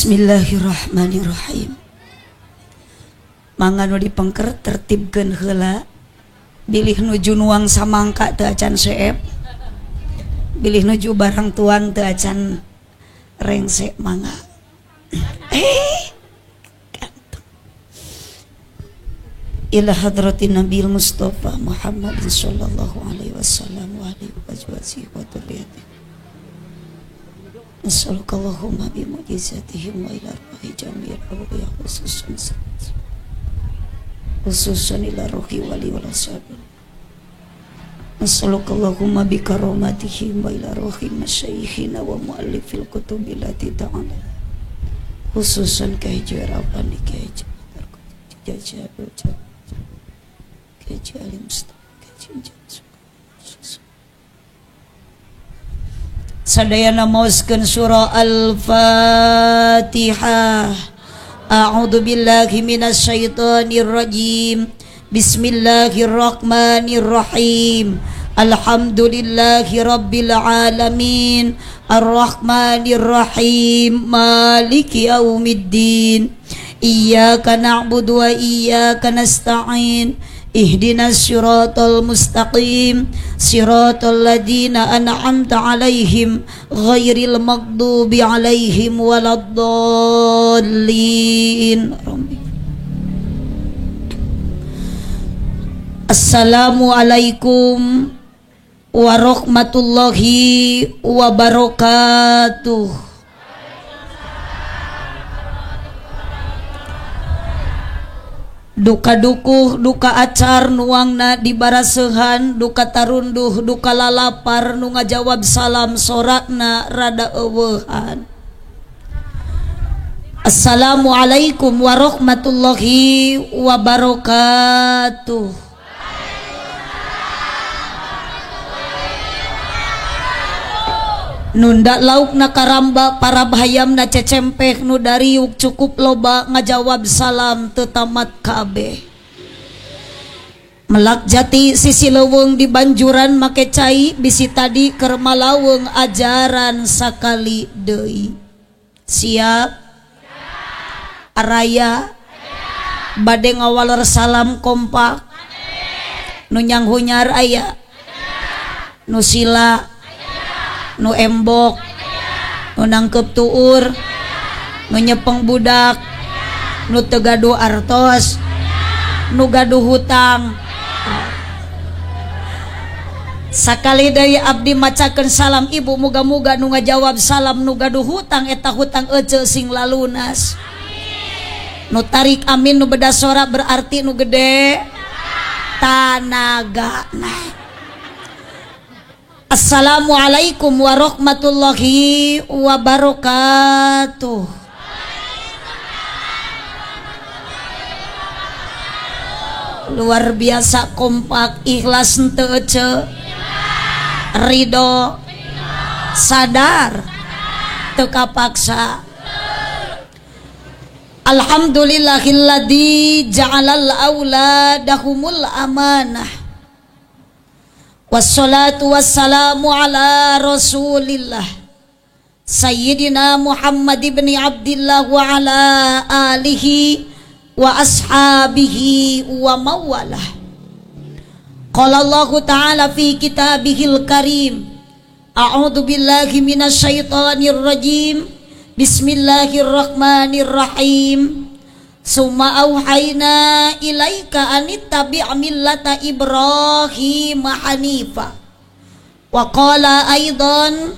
Bismillahirrahmanirrahim. Mangga nu dipengker tertibkeun heula. Bilih nuju nuang samangka teu acan seep. Bilih nuju barang tuang teu acan rengse mangga. Ganteng. Ila hadratin Nabil Mustafa Muhammad sallallahu alaihi wasallam wa alihi wa dzurriyyatihi. Nas'alukallahumma bi mu'jizatihim wa ila arwahi jami'il awliya khususan ila ruhi wali wal ashabi. Nas'alukallahumma bi karamatihim wa ila ruhi masyayikhina wa muallifil kutubi lati ta'ala khususan kai jarabani kai jajabu kai alim kai sadayana maoskeun surah Al-Fatihah. A'udzu billahi minasyaitonir rajim. Bismillahirrahmanirrahim. Alhamdulillahi rabbil alamin. Arrahmanir rahim. Maliki yaumiddin. Iyyaka na'budu wa iyyaka nasta'in. Ihdinas siratal mustaqim, siratal ladzina an'amta 'alaihim ghairil maghdubi 'alaihim waladdallin. Assalamualaikum warahmatullahi wabarakatuh. Duka dukuh, duka acar nuangna di barasehan, duka tarunduh, duka lalapar nu ngajawab salam sorakna rada eueuhan. Assalamualaikum warahmatullahi wabarakatuh. Nunda lauk na karamba para bahayam na cecempeh nu dariuk cukup loba ngajawab salam tetamat kabeh. Melak jati sisi leuweung di banjuran make cai bisi tadi keur malaweng ajaran sakali deui. Siap? Araya bade ngawaler salam kompak. Nu nyanghunyar aya, nu sila, nu embok, nu nangkep tuur, nu nyepeng budak, nu teu gaduh artos, nu gaduh hutang. Sakali deui abdi macakeun salam ibu, muga-muga nu ngajawab salam nu gaduh hutang eta hutang ece sing lalunas. Nu tarik amin nu beda sora berarti nu gede tanagana. Assalamualaikum warahmatullahi wabarakatuh. Luar biasa kompak, ikhlas henteu ece, ridho, sadar, teu kapaksa. Alhamdulillahilladzi ja'alal auladahumul amanah. Wassalatu wassalamu ala rasulillah Sayyidina Muhammad ibn Abdillah wa ala alihi wa ashabihi wa mawalah. Qala Allahu ta'ala fi kitabihil karim, a'udzu billahi minasyaitonir rajim, bismillahirrahmanirrahim. Summa auhayna ilaika anittabi' millata Ibrahim hanifa. Wa qala aidan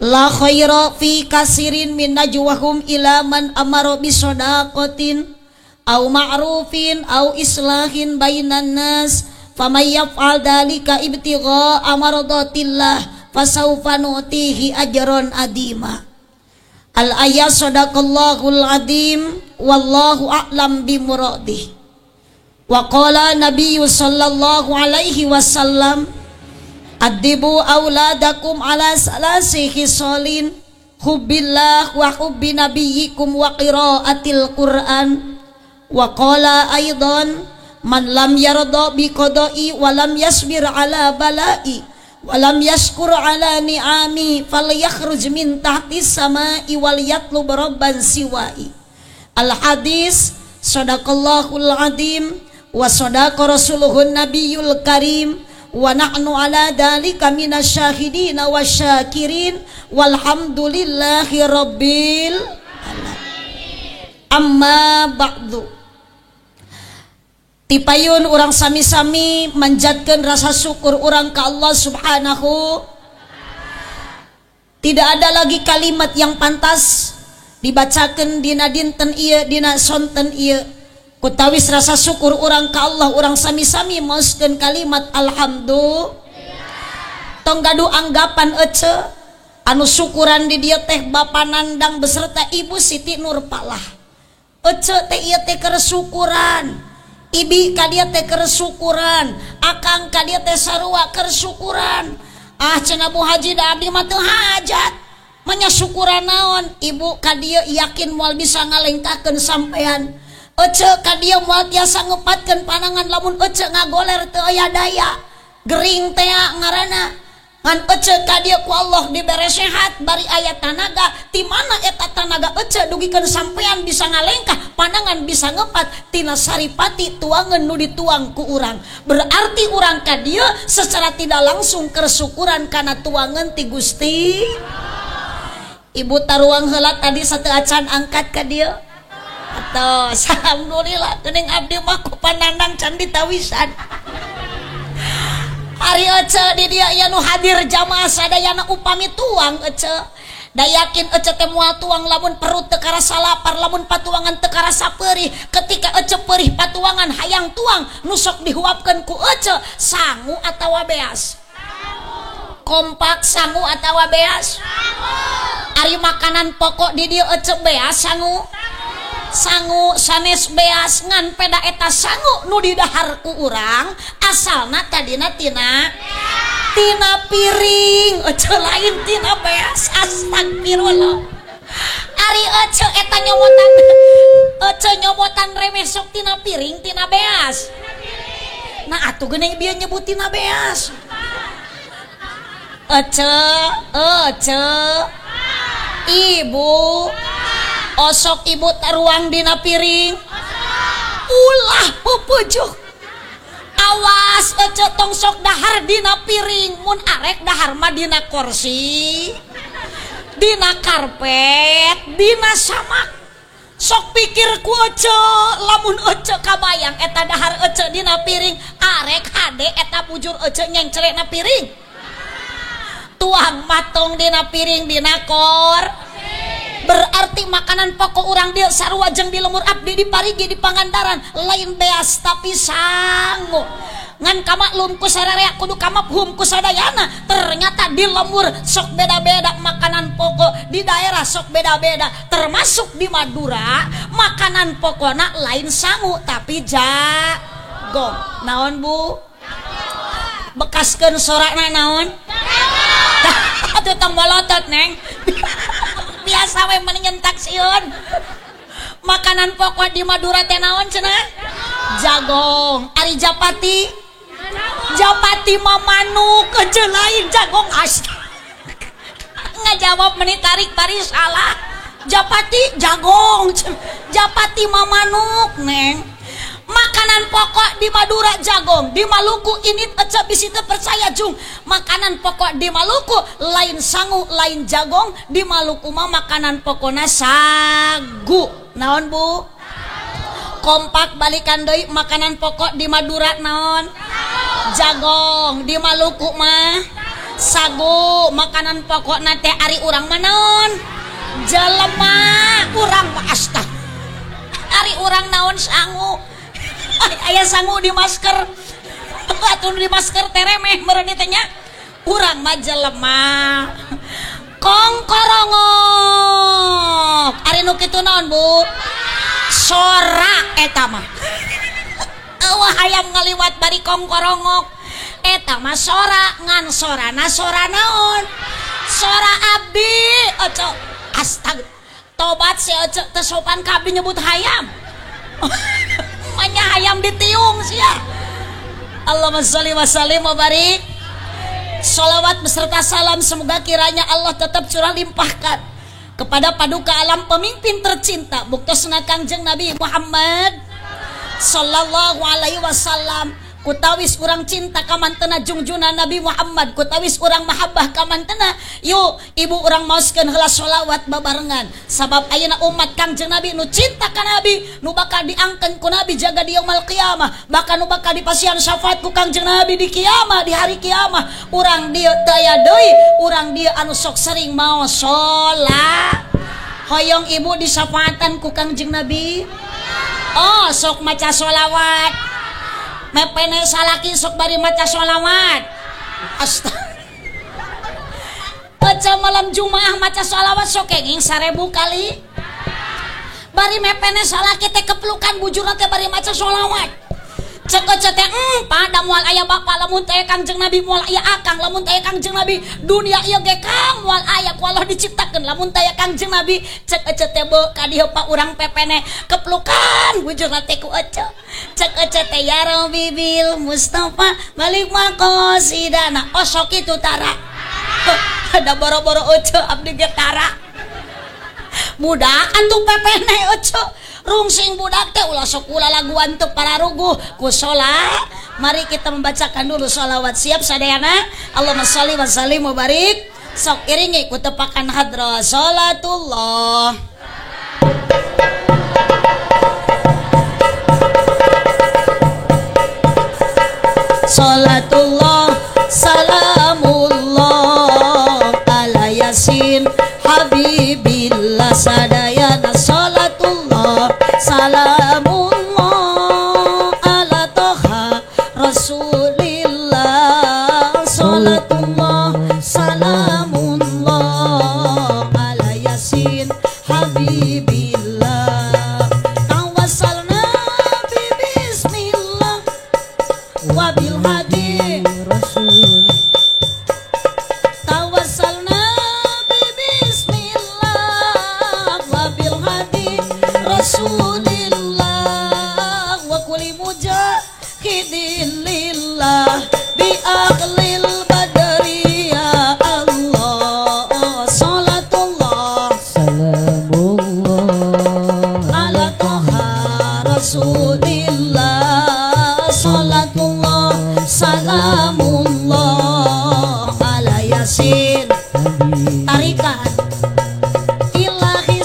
la khaira fi kasirin min najwahum ila man amara bisadaqatin aw ma'rufin aw islahin bainan nas faman yaf'al dzalika ibtigha'a mardatillah fasawfa nu'tihi ajran adima. Al ayat sadaqallahul azim wallahu a'lam bimuradih. Wa qala nabiyyu sallallahu alaihi wasallam adibu auladakum ala salasi khisalin hubbillah wa hubbi nabiyyikum wa qiraatil Qur'an. Wa qala aidan man lam yarda bi qada'i wa lam yasbir ala bala'i Walam yashkur ala ni'ami falyakhruj min tahti sama'i wal yatlub rabban siwai. Al hadis sadaqallahul azim wa sadaqa rasuluhun nabiyul karim wa nahnu ala dalika minasyahidin wasyakirin walhamdulillahi rabbil alamin. Amma ba'du. Tipayun urang sami-sami manjatkeun rasa syukur urang ka Allah Subhanahu. Tidak ada lagi kalimat yang pantas dibacakeun dina dinten ieu, dina sonten ieu. Kutawis rasa syukur urang ka Allah, urang sami-sami maoskeun kalimat alhamdulillah. Tong gaduh anggapan ece anu syukuran di dieu teh Bapak Nandang beserta Ibu Siti Nurpalah. Ece teh ieu teh keur syukuran. Ibi ka dieu teh keur syukuran, akang ka dieu teh sarua keur syukuran. Ah cenah Bu Haji da abdi mah teu hajat. Manya syukuran naon? Ibu ka dieu yakin moal bisa ngalengkakeun sampean. Ece ka dieu moal tiasa ngepatkeun panangan lamun ece ngagoler teu aya daya. Gering teh ngaranna. Ngan ece ka dieu ku Allah dibere sehat bari aya tanaga. Ti mana eta tanaga ece dugikeun sampean bisa ngalengkah panangan bisa ngepat tina saripati tuangeun nu dituang ku urang. Berarti urang ka dieu secara tidak langsung kersyukuran kana tuangeun ti Gusti. Ibu taruang heula tadi sateu acan angkat ka dieu. Atos alhamdulillah geuning abdi mah ku panandang can ditawisan. Ari ece di dia aya nu hadir jamaah sadayana upami tuang ece. Da yakin ece teh moal tuang lamun perut teu karasa lapar, lamun patuangan teu karasa perih. Ketika ece perih patuangan hayang tuang nu sok dihuapkeun ku ece sangu atawa beas. Kompak sangu atawa beas. Ari makanan pokok di dieu ece beas sangu. Sangu sanes beas ngan peda eta sangu nu didahar ku urang asalna tadina tina tina piring ece lain tina beas. Astagfirullah. Ari ece eta nyomotan ece nyomotan remeh sok tina piring tina beas. Nah atuh geuning bieu nyebut tina beas. Ece ece ibu osok ibu taruang dina piring ulah pupujuh. Awas ece tong sok dahar dina piring, mun arek dahar mah dina kursi, dina karpet, dina samak. Sok pikir ku ece lamun ece kabayang eta dahar ece dina piring arek hade eta bujur ece nyengcelekna piring. Tuang matong dina piring dina kor. Berarti makanan pokok urang dieu sarua jeung di lemur abdi di Parigi di Pangandaran lain beas tapi sangu. Ngan kamaklum ku sararea kudu kamafhum ku sadayana. Ternyata di lemur sok beda-beda makanan pokok, di daerah sok beda-beda, termasuk di Madura makanan pokokna lain sangu tapi jagong. Naon Bu? Bekaskeun sorakna naon? Atuh tong bolotot neng. Biasa we mending nyentak sieun. Makanan pokok di Madura teh naon cenah? Jagong. Ari japati? Japati mah manuk ece lain jagong. Astaga. Ngajawab meni tarik bari salah. Japati jagong. Japati mah manuk neng. Makanan pokok di Madura jagong, di Maluku ini ece bisi teu percaya jung. Makanan pokok di Maluku lain sangu lain jagong, di Maluku mah makanan pokokna sagu. Naon Bu? Kompak balikan deui makanan pokok di Madura naon? Jagong, di Maluku mah sagu. Makanan pokokna teh ari urang mah naon? Jelema urang mah astag. Ari urang naon sangu. Aya sangu di masker. Atuh di masker teh remeh meureun teh nya. Urang mah jelema. Kongkorongok. Ari nu kitu naon Bu? Sora eta mah. Eueuh hayam ngaliwat bari kongkorongok. Eta mah sora ngan sorana sora naon? Sora abdi ece. Astag. Tobat si ece teu sopan ka abdi nyebut hayam. Manya hayam ditiung sia. Allahumma sholli wa sallim wa barik. Sholawat beserta salam semoga kiranya Allah tetap curah limpahkan kepada paduka alam pemimpin tercinta buktosna Kangjeng Nabi Muhammad sallallahu alaihi wasallam. Kutawis urang cinta kamantena jungjuna Nabi Muhammad, kutawis urang mahabbah kamantena, yuk ibu urang maoskeun heula sholawat babarengan. Sabab ayeuna umat Kangjeng Nabi nu cinta ka Nabi, nu bakal diangkeun ku Nabi jaga di yaumul qiyamah, bahkan nu bakal dipasihan syafaat ku Kangjeng Nabi di kiamah, di hari kiamah. Urang dieu teu aya deui, urang dieu anu sok sering maos sholat. Hoyong ibu disyafaatan ku Kangjeng Nabi. Oh, sok maca sholawat. Mepene salaki sok bari maca sholawat. Astaga. Baca malam Jumaah maca sholawat sok kenging 1000 kali. Bari mepene salaki teh keplukan bujurna teh bari maca sholawat. Cek teh pada moal aya bapak lamun teh Kangjeng Nabi, moal aya akang lamun teh Kangjeng Nabi, dunia ieu ge kang moal aya ku Allah diciptakeun lamun teh Kangjeng Nabi. Cek teh beu ka dieu pak urang pepene keplukan bujurna teh ku ece. Cek teh ya Rabbi bil Mustafa balik maqasidana. Oh sok kitu tara. Ada boro-boro ece abdi ge tara. Budak antuk pepene ece. Rungsing budak teh ulah sok ulah laguan teu pararuguh ku salat. Mari kita membacakan dulu sholawat. Siap sadayana? Allahumma sholli wa sallim wa barik. Sok iringi ku tepakan hadra salatullah. Salatullah salamullah ala yasin habibillah sadayana. Salatullah salamullah ala toha rasulillah. Salatullah salamullah ala yasin habibillah. Tawassalna bi bismillah wa bil hadi rasul. Tawassalna bi bismillah wa bil hadi rasulillah wa kulli mujahidin lillah bi aqlil badri ya Allah. Salatullah salamullah ala toha rasulillah. Salatullah salamullah ala yasin. Tarikan ilahi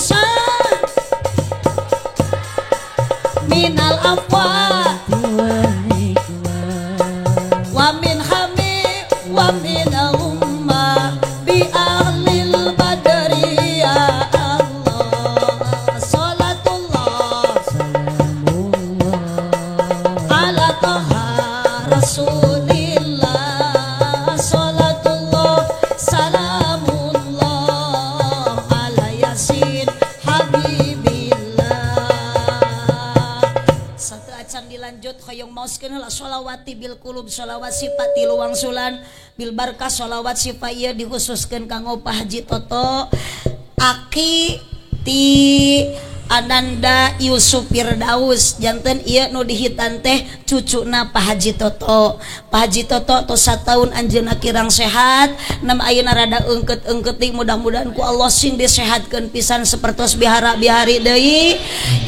minal afwa wa min hami wa min umma bi ahlil badri ya Allah. Salatullah salamullah ala toha rasulillah. Salatullah salamullah ala yasin habibillah. Satu acan dilanjut hoyong maoskeun heula sholawati bil qulub, sholawat sifat tilu wangsulan bil barkah sholawat sifat ieu dikhususkeun kanggo Pak Haji Toto Aki ti Ananda Yusuf Firdaus. Janten ieu nu dihitan teh cucuna Pak Haji Toto. Pak Haji Toto tos sataun anjeunna kirang sehat, nam ayeuna rada eungkeut-eungkeut deui, mudah-mudahan ku Allah sing disehatkeun pisan sapertos bihara-bihari deui.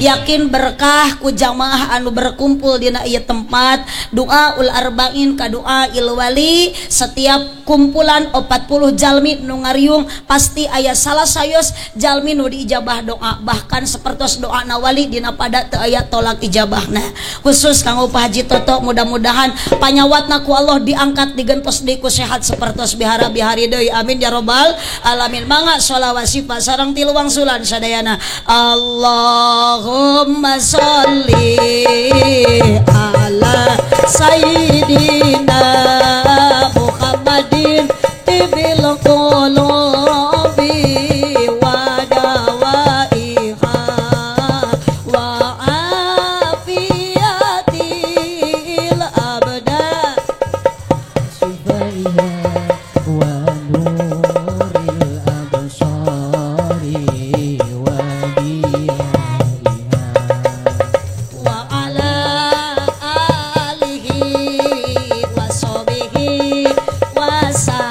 Yakin berkah ku jamaah anu berkumpul dina ieu tempat. Doa ul arba'in ka doa il wali, setiap kumpulan 40 jalmi nu ngariung pasti aya salah sayos jalmi nu diijabah doa, bahkan sepertos doa nawali dina pada teu aya tolak ijabahna. Khusus kanggo Pak Haji Toto mudah-mudahan panyawatna ku Allah diangkat digentos deui ku sehat sepertos bihara-bihari deui. Amin ya robbal alamin. Mangga sholawat sifat sareng tilu wangsulan sadayana. Allahumma sholli ala sayyidina Muhammadin tibil qulubi wa dawaiha wa afiyatil abdan sifaiha wa nuril absari wa diyaiha wa ala alihi wa sahbihi wa sallam.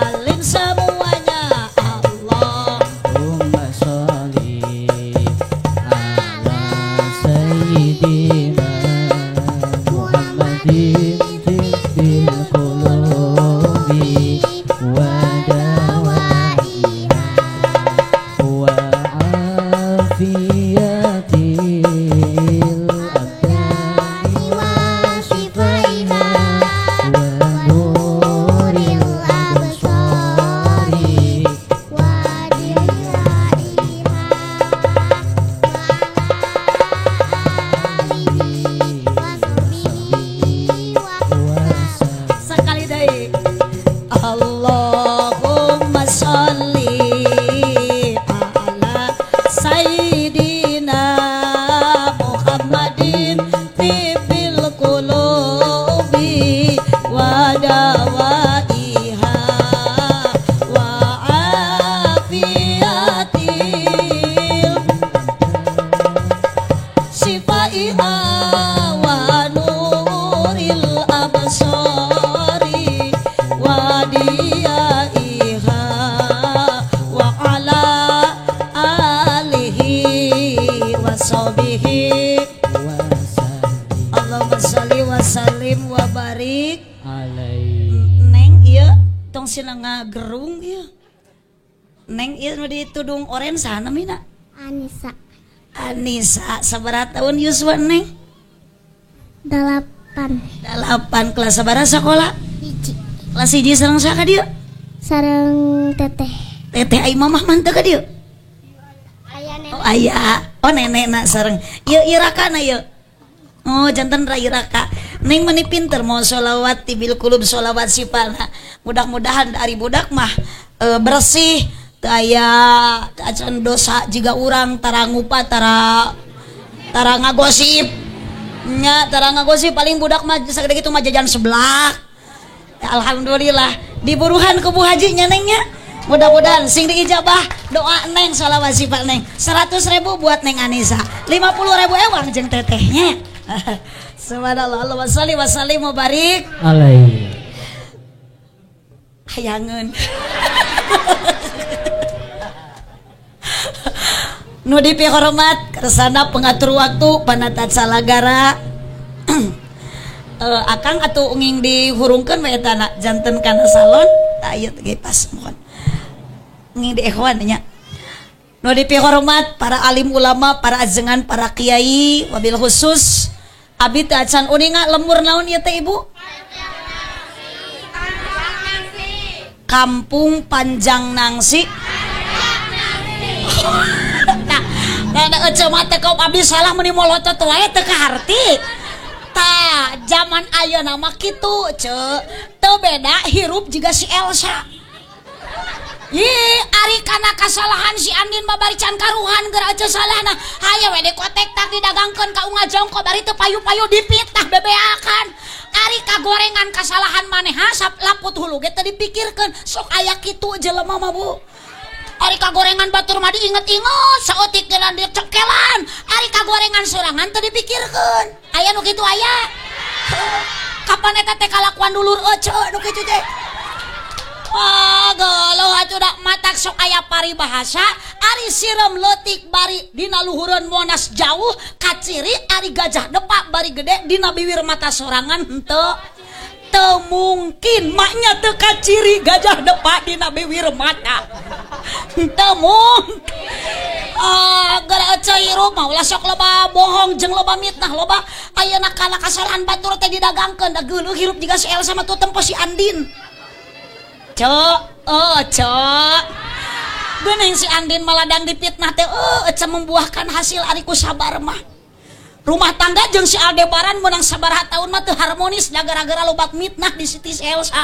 cenah ngagerung ieu. Neng ieu nu ditudung oren saha namina? Anissa. Anissa, sabaraha tahun yuswa Neng? 8. 8 kelas sabaraha sakola? 1. Kelas 1 sareng saha ka dieu? Sareng teteh. Teteh ai mamah mah teu ka dieu? Aya nenek. Oh aya. Oh nenekna sareng. Ieu ieu rakana ieu. Oh janten rai raka. Neng meni pinter mau sholawat tibil kulub sholawat sifana. Mudah-mudahan dari budak mah bersih teu aya acan dosa jiga urang tara ngupa tara ngagosip. Nya tara ngagosip paling budak mah sagede kitu mah jajan seblak. Ya, alhamdulillah diburuhan ku Bu Haji nya Neng nya. Mudah-mudahan sing diijabah doa Neng sholawat sifat Neng. 100.000 buat Neng Anissa. 50.000 ewang jeung tetehnya. Subhanallah, Allahumma sholli wa sallim wa barik alaihi. Hayangeun. Nu dipihormat kersana pengatur waktu panata calagara. Akang atuh unging dihurungkeun we eta na janten kana salon. Tah ieu teh pas mohon. Unging diehoan nya. Nu dipihormat para alim ulama, para ajengan, para kiai, wabil khusus abi teh acan uninga lemur naon ieu teh Ibu? Kampung Panjang Nangsi. Nah, nah ece mah teh kaum abdi salah meuni molotot wae teu kaharti. Tah, zaman ayeuna mah kitu, ce. Teu beda hirup jiga si Elsa. Ih, ari kana kasalahan si Andin mah bari can karuhan geura ece salahna. Hayo we dikotek tak didagangkeun ka unga jongko bari teu payu-payu dipitah bebeakan. Ari kagorengan kasalahan maneh hasap laput hulu ge teu dipikirkeun. Sok aya kitu jelema mah Bu. Ari kagorengan batur mah diinget-inget saeutik geuna dicekelan. Ari kagorengan sorangan teu dipikirkeun. Aya nu kitu aya. Kapan eta teh kalakuan dulur ece nu kitu teh. Wah, geuleuh atuh da matak sok aya paribahasa ari sireum leutik bari dina luhureun Monas jauh kaciri ari gajah depak bari gede dina biwir mata sorangan henteu. Teu mungkin maknya teu kaciri gajah depak dina biwir mata. Henteu mungkin. Ah, gara ece hirup mah ulah sok loba bohong jeung loba mitnah loba ayeuna kana kasalahan batur teh didagangkeun da geuleuh hirup jiga si Elsa mah tuh tempo si Andin. Cok, oh cok. Geuning si Andin maladang dipitnah teh, oh ece membuahkan hasil ari ku sabar mah. Rumah tangga jeung si Aldebaran menang sabaraha taun mah teu harmonis da gara-gara loba mitnah di Siti Elsa.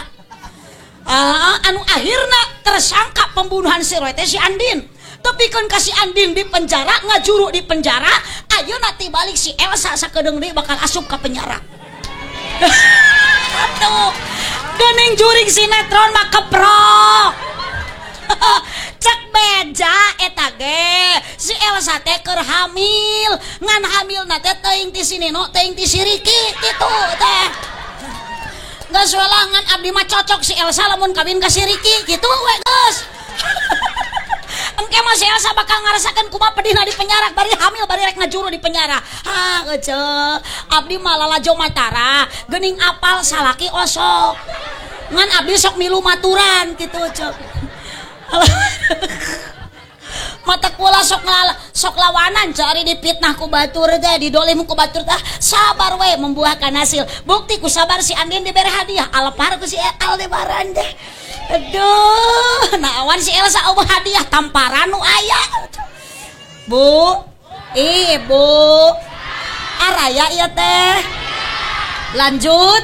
Anu akhirna tersangka pembunuhan si Roy teh si Andin. Tepikeun ka si Andin di penjara, ngajuru di penjara, ayeuna tibalik si Elsa sakedeung deui bakal asup ka penjara. Tuh. Geuning juring sinetron mah keprok. Cek beja eta ge si Elsa teh keur hamil, ngan hamilna teh teuing ti si Nino, teuing ti si Riki kitu teh. Geus we lah ngan abdi mah cocok si Elsa lamun kawin ka si Riki kitu we geus. Engke mah si Elsa bakal ngarasakeun kumaha pedihna di penjara, bari hamil bari rek ngajuru di penjara. Ha ece, abdi mah lalajo matara, geuning apal salaki osok. Ngan abdi sok milu maturan kitu ece. Mata kula sok lawanan cari dipitnah ku batur teh, didolim ku batur teh, sabar we membuahkan hasil. Bukti ku sabar si Andin diberi hadiah, alpar ku si Aldebaran teh. Aduh, nah awan si Elsa eueuh hadiah tamparan nu aya. Bu, Ibu, araya ieu teh. Lanjut.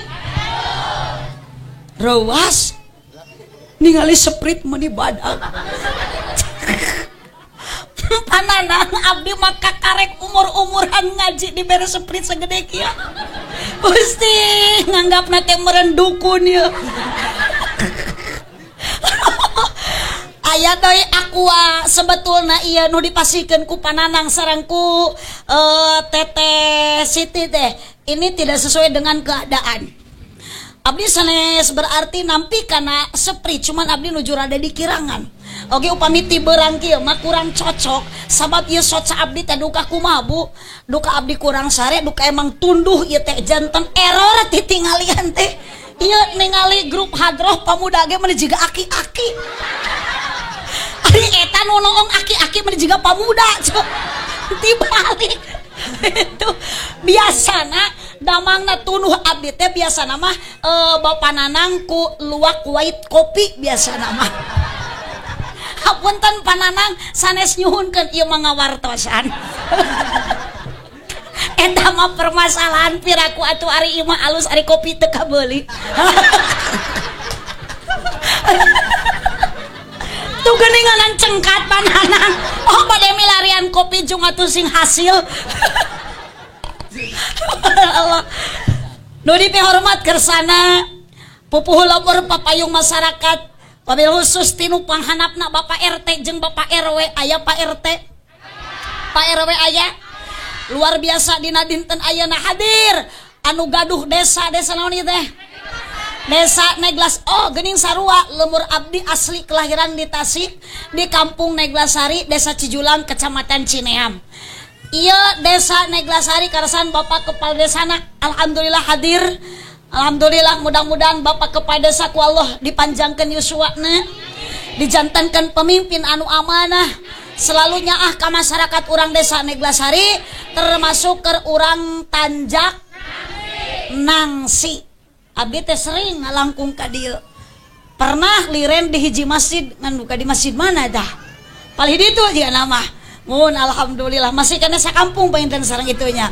Rewas ningali seprit meuni badak. Pananang abdi mah kakarek umur-umuran ngaji dibere seprit segede kieu. Gusti nganggapna teh meureun dukun ieu. Aya deui aqua sebetulna ieu nu dipasihkeun ku Pananang sareng ku Teteh Siti teh. Ini tidak sesuai dengan keadaan. Abdi sanes berarti nampi kana seprit, cuman abdi nuju rada dikirangan. Oke upami ti beurang kieu mah kurang cocok sabab ieu soca abdi teh duka kumaha Bu? Duka abdi kurang sare, duka emang tunduh ieu teh janten error titingalian teh. Ieu ningali grup hadroh pamuda ge meuni jiga aki-aki. Ari eta nu noong aki-aki meuni jiga pamuda cek. Tibalik. Itu biasana damangna tunuh abdi teh biasana mah Bapak Nanang ku luwak white kopi biasana mah. Hapunten Pananang sanes nyuhunkeun ieu mah ngawartosan. Eta mah permasalahan piraku atuh ari ieu mah alus ari kopi teu kabeuli. Tuh geuninganan cengkat Pananang. Oh bade milarian kopi jeung atuh sing hasil. Allah. Nu dipihormat kersana pupuhu lembur papayung masyarakat wabil khusus tinu panghanapna Bapak RT jeung Bapak RW. Aya Pak RT? Pak RW aya? Luar biasa dina dinten ayeuna hadir anu gaduh desa, desa naon ieu teh? Desa Neglas. Oh geuning sarua lemur abdi asli kelahiran di Tasik di kampung Neglasari, Desa Cijulang, Kecamatan Cineam. Ieu Desa Neglasari karasan Bapak Kepala Desana alhamdulillah hadir. Alhamdulillah mudah-mudahan Bapak Kepala Desa ku Allah dipanjangkeun yuswana, dijantankeun pemimpin anu amanah, selalu nyaah ka masyarakat urang Desa Neglasari termasuk keur urang Tanjak Nangsi. Abdi teh sering ngalangkung ka dieu. Pernah liren di hiji masjid, ngan buka di masjid mana dah. Palih ditu jiga nama. Mun alhamdulillah masih kana sakampung panginten sareng itunya.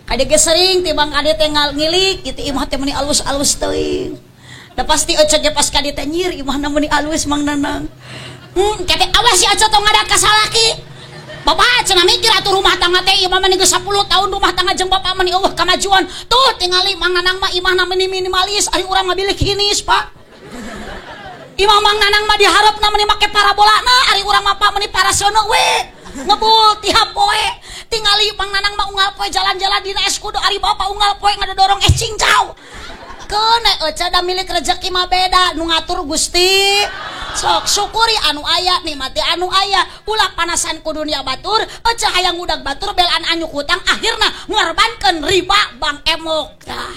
Kade ge sering tibang kade teh ngilik kitu imah teh meuni alus-alus teuing. Da pasti ece ge pas kade teh nyir imahna meuni alus Mang Nanang. Kate awas si ece tong ngadak ka salaki. Bapak cenah mikir atuh rumah tangga teh imah mah geus 10 tahun rumah tangga jeung bapak mah eueuh kamajuan. Tuh tingali Mang Nanang mah imahna meuni minimalis ari urang mah bilik hinis, Pak. Imah Mang Nanang mah diharepna meuni make parabolana ari urang mah Pak meuni paraseuneu we. Ngebul tiap poe. Tingali Mang Nanang mah unggal poe jalan-jalan dina es kudu ari bapak unggal poe ngadodorong es cincau. Keun ece da milik rezeki mah beda nu ngatur Gusti. Sok syukuri anu aya nikmati anu aya ulah panasan ku dunia batur ece hayang ngudag batur belaan anyuk hutang akhirna ngorbankeun riba bank emok. Tah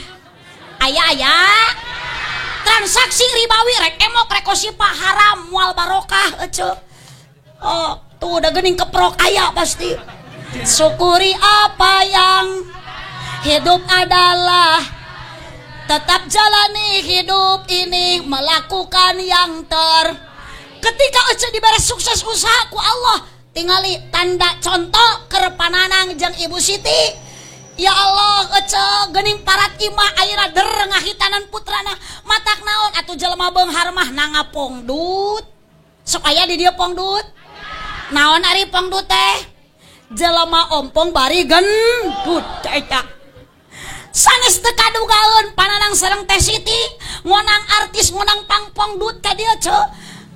aya aya transaksi ribawi rek emok rek kosipa haram moal barokah ece. Oh tuh udah geuning keprok aya pasti. Syukuri apa yang hidup adalah tetap jalani hidup ini melakukan yang ter. Ketika ece diberi sukses usaha ku Allah tingali tanda contoh keur Pananang jeung Ibu Siti. Ya Allah ece geuning parat imah ayeuna der ngahitanan putrana matak naon atuh jelema beunghar mah nangap pongdut. Sok aya di dieu pongdut. Naon ari pongdut teh? Jelema ompong bari gendut eta. Sanes teu kadugaeun Pananang sareng Teh Siti ngonang artis ngonang pangpongdut ka dieu ce.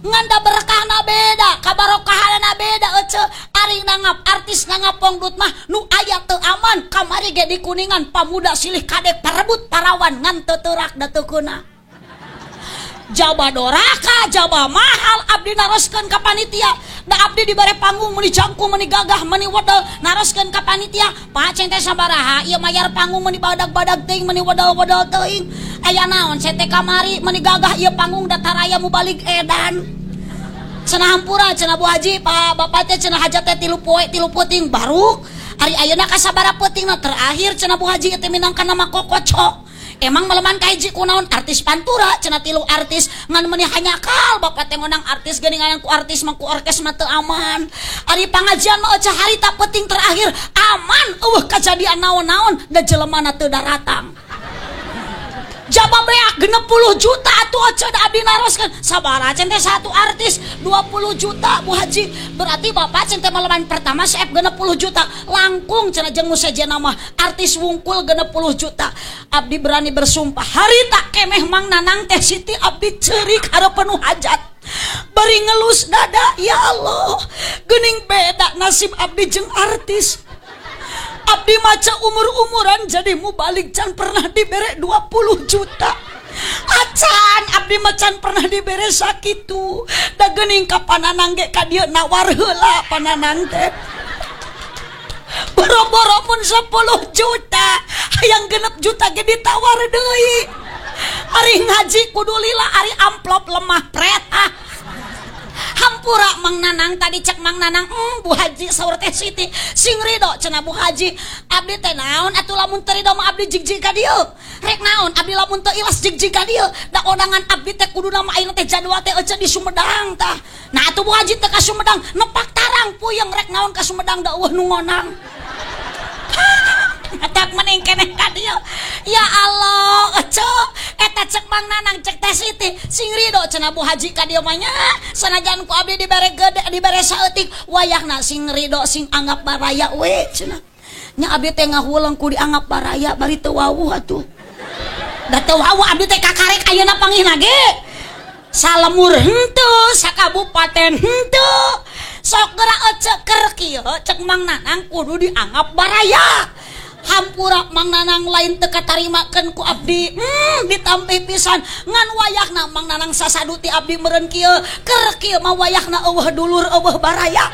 Ngan da berkahna beda, kabarokahanna beda ece. Ari nangap artis nangap pongdut mah nu aya teu aman kamari ge di Kuningan pamuda silih kadek parebut parawan ngan teu teurak da teu keuna. Jaba doraka, jaba mahal abdi naroskeun ka panitia. Da abdi dibere panggung meuni jangkung meuni gagah meuni wedel naroskeun ka panitia. Pak ceng teh sabaraha ieu mayar panggung meuni badag-badag teuing meuni wedel-wedel teuing. Aya naon ceng teh kamari meuni gagah ieu panggung da taraya mubalig edan. Cenah hampura cenah Bu Haji Pak Bapak teh cenah hajat teh 3 poe 3 peuting baruk. Ari ayeuna ka sabaraha peutingna terakhir cenah Bu Haji teh minangka nama kokocok. Emang meleman kahiji kunaon artis pantura cenah 3 artis ngan meuni hanyakal bapak teh ngonang artis geuningan ku artis mah ku orkes mah teu aman. Ari pangajian mah ece harita peuting terakhir aman eueuh kajadian naon-naon da jelemana teu daratang. Jaba beak 60 juta atuh ece da abdi naroskeun sabaraha cen teh satu artis 20 juta Bu Haji berarti bapak cen teh meleman pertama seep 60 juta langkung cenah jeung nu sejenna mah artis wungkul 60 juta. Abdi berani bersumpah harita kemeh Mang Nanang Teh Siti abdi ceurik hareupeun hajat bari ngelus dada ya Allah geuning beda nasib abdi jeung artis. Abdi maca umur-umuran jadi mubalik can pernah dibere 20 juta. Acan abdi macan pernah dibere sakitu. Da geuning ka Pananang ge ka dieu nawar heula Pananang teh. Boro-boro pun 10 juta, hayang 6 juta ge ditawar deui. Ari ngaji kudu lila, ari amplop lemah pret ah. Hampura Mang Nanang tadi cek Mang Nanang, Bu Haji saur Teh Siti sing ridho cenah Bu Haji. Abdi teh naon atuh lamun teu ridho mah abdi jig-jig ka dieu. Rek naon abdi lamun teu ilas jig-jig ka dieu. Da kondangan abdi teh kuduna mah ayeuna teh jadwal teh ece di Sumedang tah. Nah atuh Bu Haji teh ka Sumedang nepak tarang puyeng rek naon ka Sumedang da eueuh nu ngonang. Atak mending keneh ka dieu. Ya Allah, ece eta cek Mang Nanang cek Teh Siti sing ridho cenah Bu Haji ka dieu mah nya. Sanajan ku abdi dibere gede dibere saeutik wayahna sing ridho sing anggap baraya we cenah. Nya abdi teh ngahuleng ku dianggap baraya bari teu wawuh atuh. Da teu wawuh abdi teh kakarek ayeuna panggihna ge. Salemur henteu, sakabupaten henteu. Sok geura ece keur kieu cek Mang Nanang kudu dianggap baraya. Hampura Mang Nanang lain teu katarimakeun ku abdi. Ditampi pisan ngan wayahna Mang Nanang sasaduti abdi meureun kieu. Keur kieu mah wayahna eueuh dulur eueuh baraya.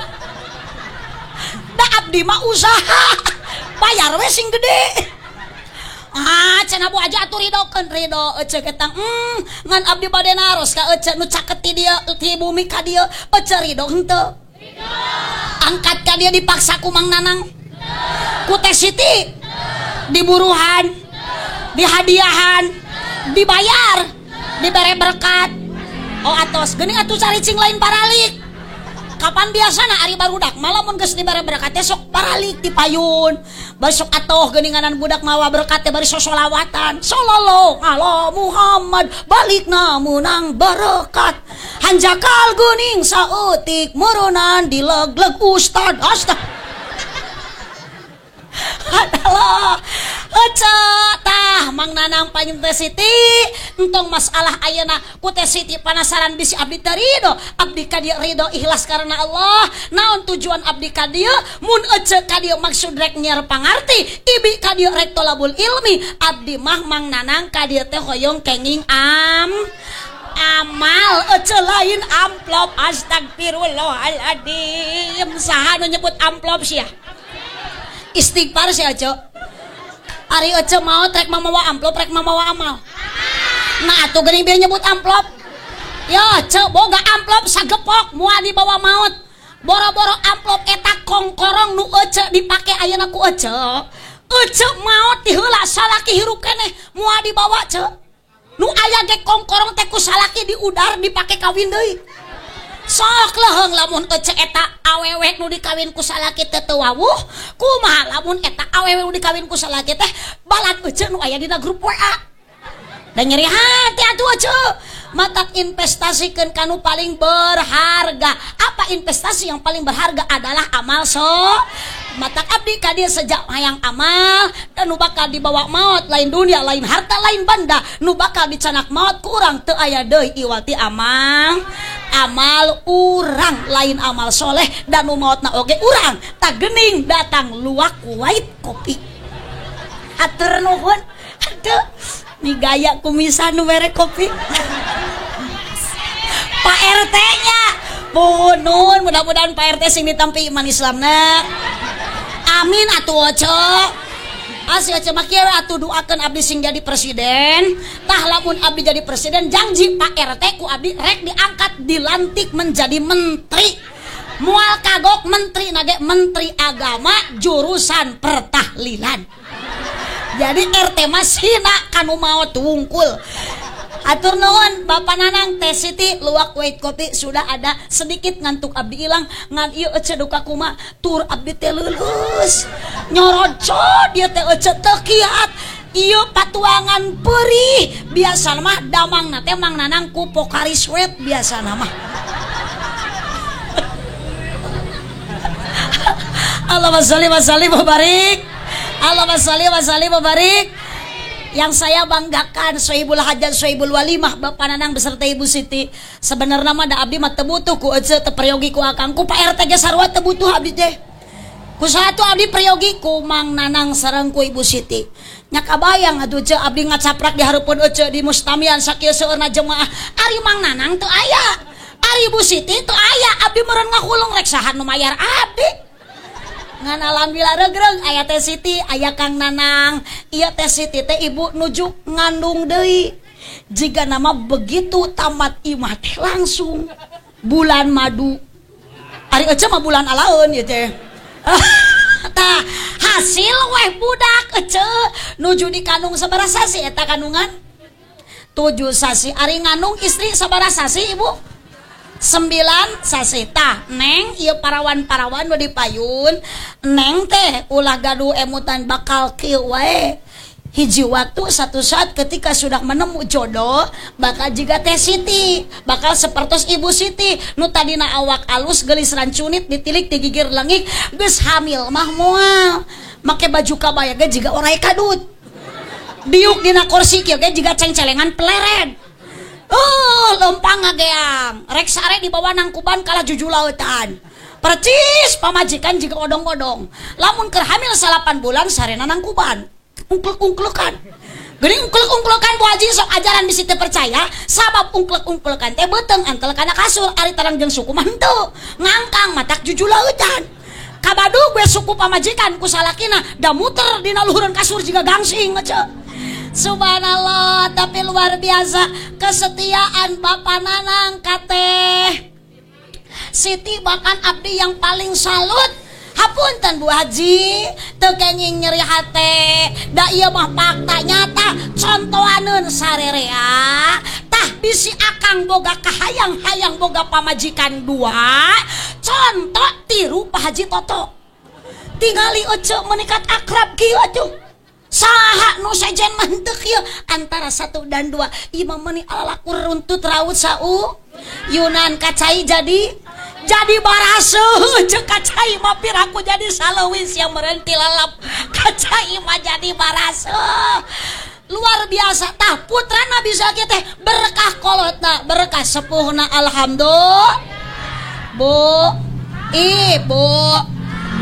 Da abdi mah usaha. Bayar we sing gede. Ah, cenah Bu Haji atuh ridokeun ridho ece ketang. Ngan abdi bade naros ka ece nu caket ti dieu ti bumi ka dieu ece ridho henteu. Ridho. Angkat ka dieu dipaksa ku Mang Nanang. Ku Teh Siti. Diburuhan, dihadiahan, dibayar, dibere berkat. Oh atos geuning atuh caricing lain baralik. Kapan biasana ari barudak malah mun geus dibere berkat teh sok baralik ti payun. Bari sok atoh geuninganan budak mawa berkat teh bari sosolawatan. Sallallahu ala Muhammad balikna meunang berkat. Hanjakal geuning saeutik meureunnan dilegleg ustad. Astag. Adalah ece tah Mang Nanang panjang Teh Siti entong masalah ayeuna ku Teh Siti panasaran bisi abdi teu ridho abdi ka dieu ridho ikhlas karena Allah. Naon tujuan abdi ka dieu mun ece ka dieu maksud rek nyiar pangarti ibi ka dieu rek tolabul ilmi abdi mah Mang Nanang ka dieu teh hoyong kenging amal ece lain amplop. Astagfirullahaladzim saha nu nyebut amplop sia? Istighfar sih Ece. Ari Ece maot rek mamawa amplop rek mamawa amal. Nah atuh geuning bieu nyebut amplop. Ya Ece boga amplop sagepok moal dibawa maot. Boro-boro amplop eta kongkorong nu Ece dipake ayeuna ku Ece. Ece maot ti heula salaki hirup keneh moal dibawa ce. Nu aya ge kongkorong teh ku salaki diudar dipake kawin deui. Sok leuheung lamun ece eta awewe nu dikawin ku salaki teh teu wawuh, kumaha lamun eta awewe nu dikawin ku salaki teh balad ece nu aya dina grup WA. Da nyeri hati atuh ece. Matak investasikeun kanu paling berharga. Apa investasi yang paling berharga adalah amal so. Matak abdi ka dieu sejak hayang amal dan nu bakal dibawa maot lain dunia lain harta lain banda nu bakal dicanak maot kurang teu aya deui iwal ti amal. Amal urang lain amal soleh dan nu maotna oge urang tak gening datang luwak white kopi. Hatur nuhun. Aduh, nih gaya kumisan nu mere kopi. Pak RT nya puhun nuhun, mudah-mudahan Pak RT sing ditampi iman Islamna. Amin atuh oce. Asih ece mah kieu atuh doakeun abdi sing jadi presiden. Tah lamun abdi jadi presiden janji Pak RT ku abdi rek diangkat dilantik menjadi menteri. Moal kagok menteri nage menteri agama jurusan pertahlilan. Jadi RT mah hina kanu maot wungkul. Atur nuhun Bapak Nanang Teh Siti luwak white kopi sudah ada sedikit ngantuk abdi ilang ngan ieu ece duka kuma tur abdi teh leuleus nyorocot dia teh ece teu kiat ieu patuangan perih biasa mah damangna teh Mang Nanang ku Pocari Sweat biasana mah. Allahumma sholli wa sallim wa barik. Allahumma sholli wa sallim wa barik. Yang saya banggakan Sohibul Hajat Sohibul Walimah Bapak Nanang beserta Ibu Siti. Sebenarnya mah da abdi mah teu butuh ku ece teu peryogi ku akang ku Pak RT ge sarua teu butuh abdi teh. Ku satu abdi peryogi ku Mang Nanang sareng ku Ibu Siti. Nya kabayang atuh ce abdi ngacaprak di hareupeun ece di mustamian sakieu seueurna jemaah. Ari Mang Nanang teu aya. Ari Ibu Siti teu aya. Abdi meureun ngahuleng rek saha nu mayar abdi. Ngan alhamdulillah regreg aya Teh Siti, aya Kang Nanang. Ieu Teh Siti teh ibu nuju ngandung deui. Jika nama begitu tamat imah teh langsung bulan madu. Ari ece mah bulan alaeun ieu teh. Tah hasil weh budak ece nuju dikandung sabaraha sasi eta kandungan? 7 sasi. Ari ngandung istri sabaraha sasi ibu? 9 sasi. Tah neng ieu parawan-parawan nu dipayun neng teh ulah gaduh emutan bakal kieu wae. Hiji waktu satu saat ketika sudah menemu jodoh bakal jiga teh Siti, bakal sepertos ibu Siti nu tadina awak alus geulis rancunit ditilik digigir lengik geus hamil mah moal make baju kabaya ge jiga orai kadut diuk dina kursi kieu ge jiga cengcelengan peleren. Oh, lempang ngageang rek sare dibawa nangkuban kalah jujulautan percis pamajikan jiga odong-odong lamun keur hamil 8 bulan sarena nangkuban ungklek-ungklekan geuning ungklek-ungklekan Bu Haji sok ajaran bisi teu percaya sabab ungklek-ungklekan teh beuteung antel kana kasur ari tarang jeung suku mah henteu ngangkang matak jujulautan kabadug we suku pamajikan ku salakina da muter dina luhureun kasur jiga gangsing ece. Subhanallah, tapi luar biasa kesetiaan Bapak Nanang kateh Siti, bahkan abdi yang paling salut. Hapunten Bu Haji, teu kenging nyeri hate, da ieu mah fakta nyata, contohaneun sarerea. Tah bisi akang boga kahayang-hayang boga pamajikan dua, contoh tiru Pak Haji Toto. Tingali ece menikat akrab kieu atuh. Saha nu sejen mah henteu kieu antara 1 dan 2 imam meuni alalakur runtut raut sau Yunan kacai jadi baraseuh jeung kacai mah piraku jadi saleuwis yang merenti lalap kacai mah jadi baraseuh luar biasa. Tah putrana bisa kieu teh berkah kolotna berkah sepuhna alhamdulillah. Bu ibu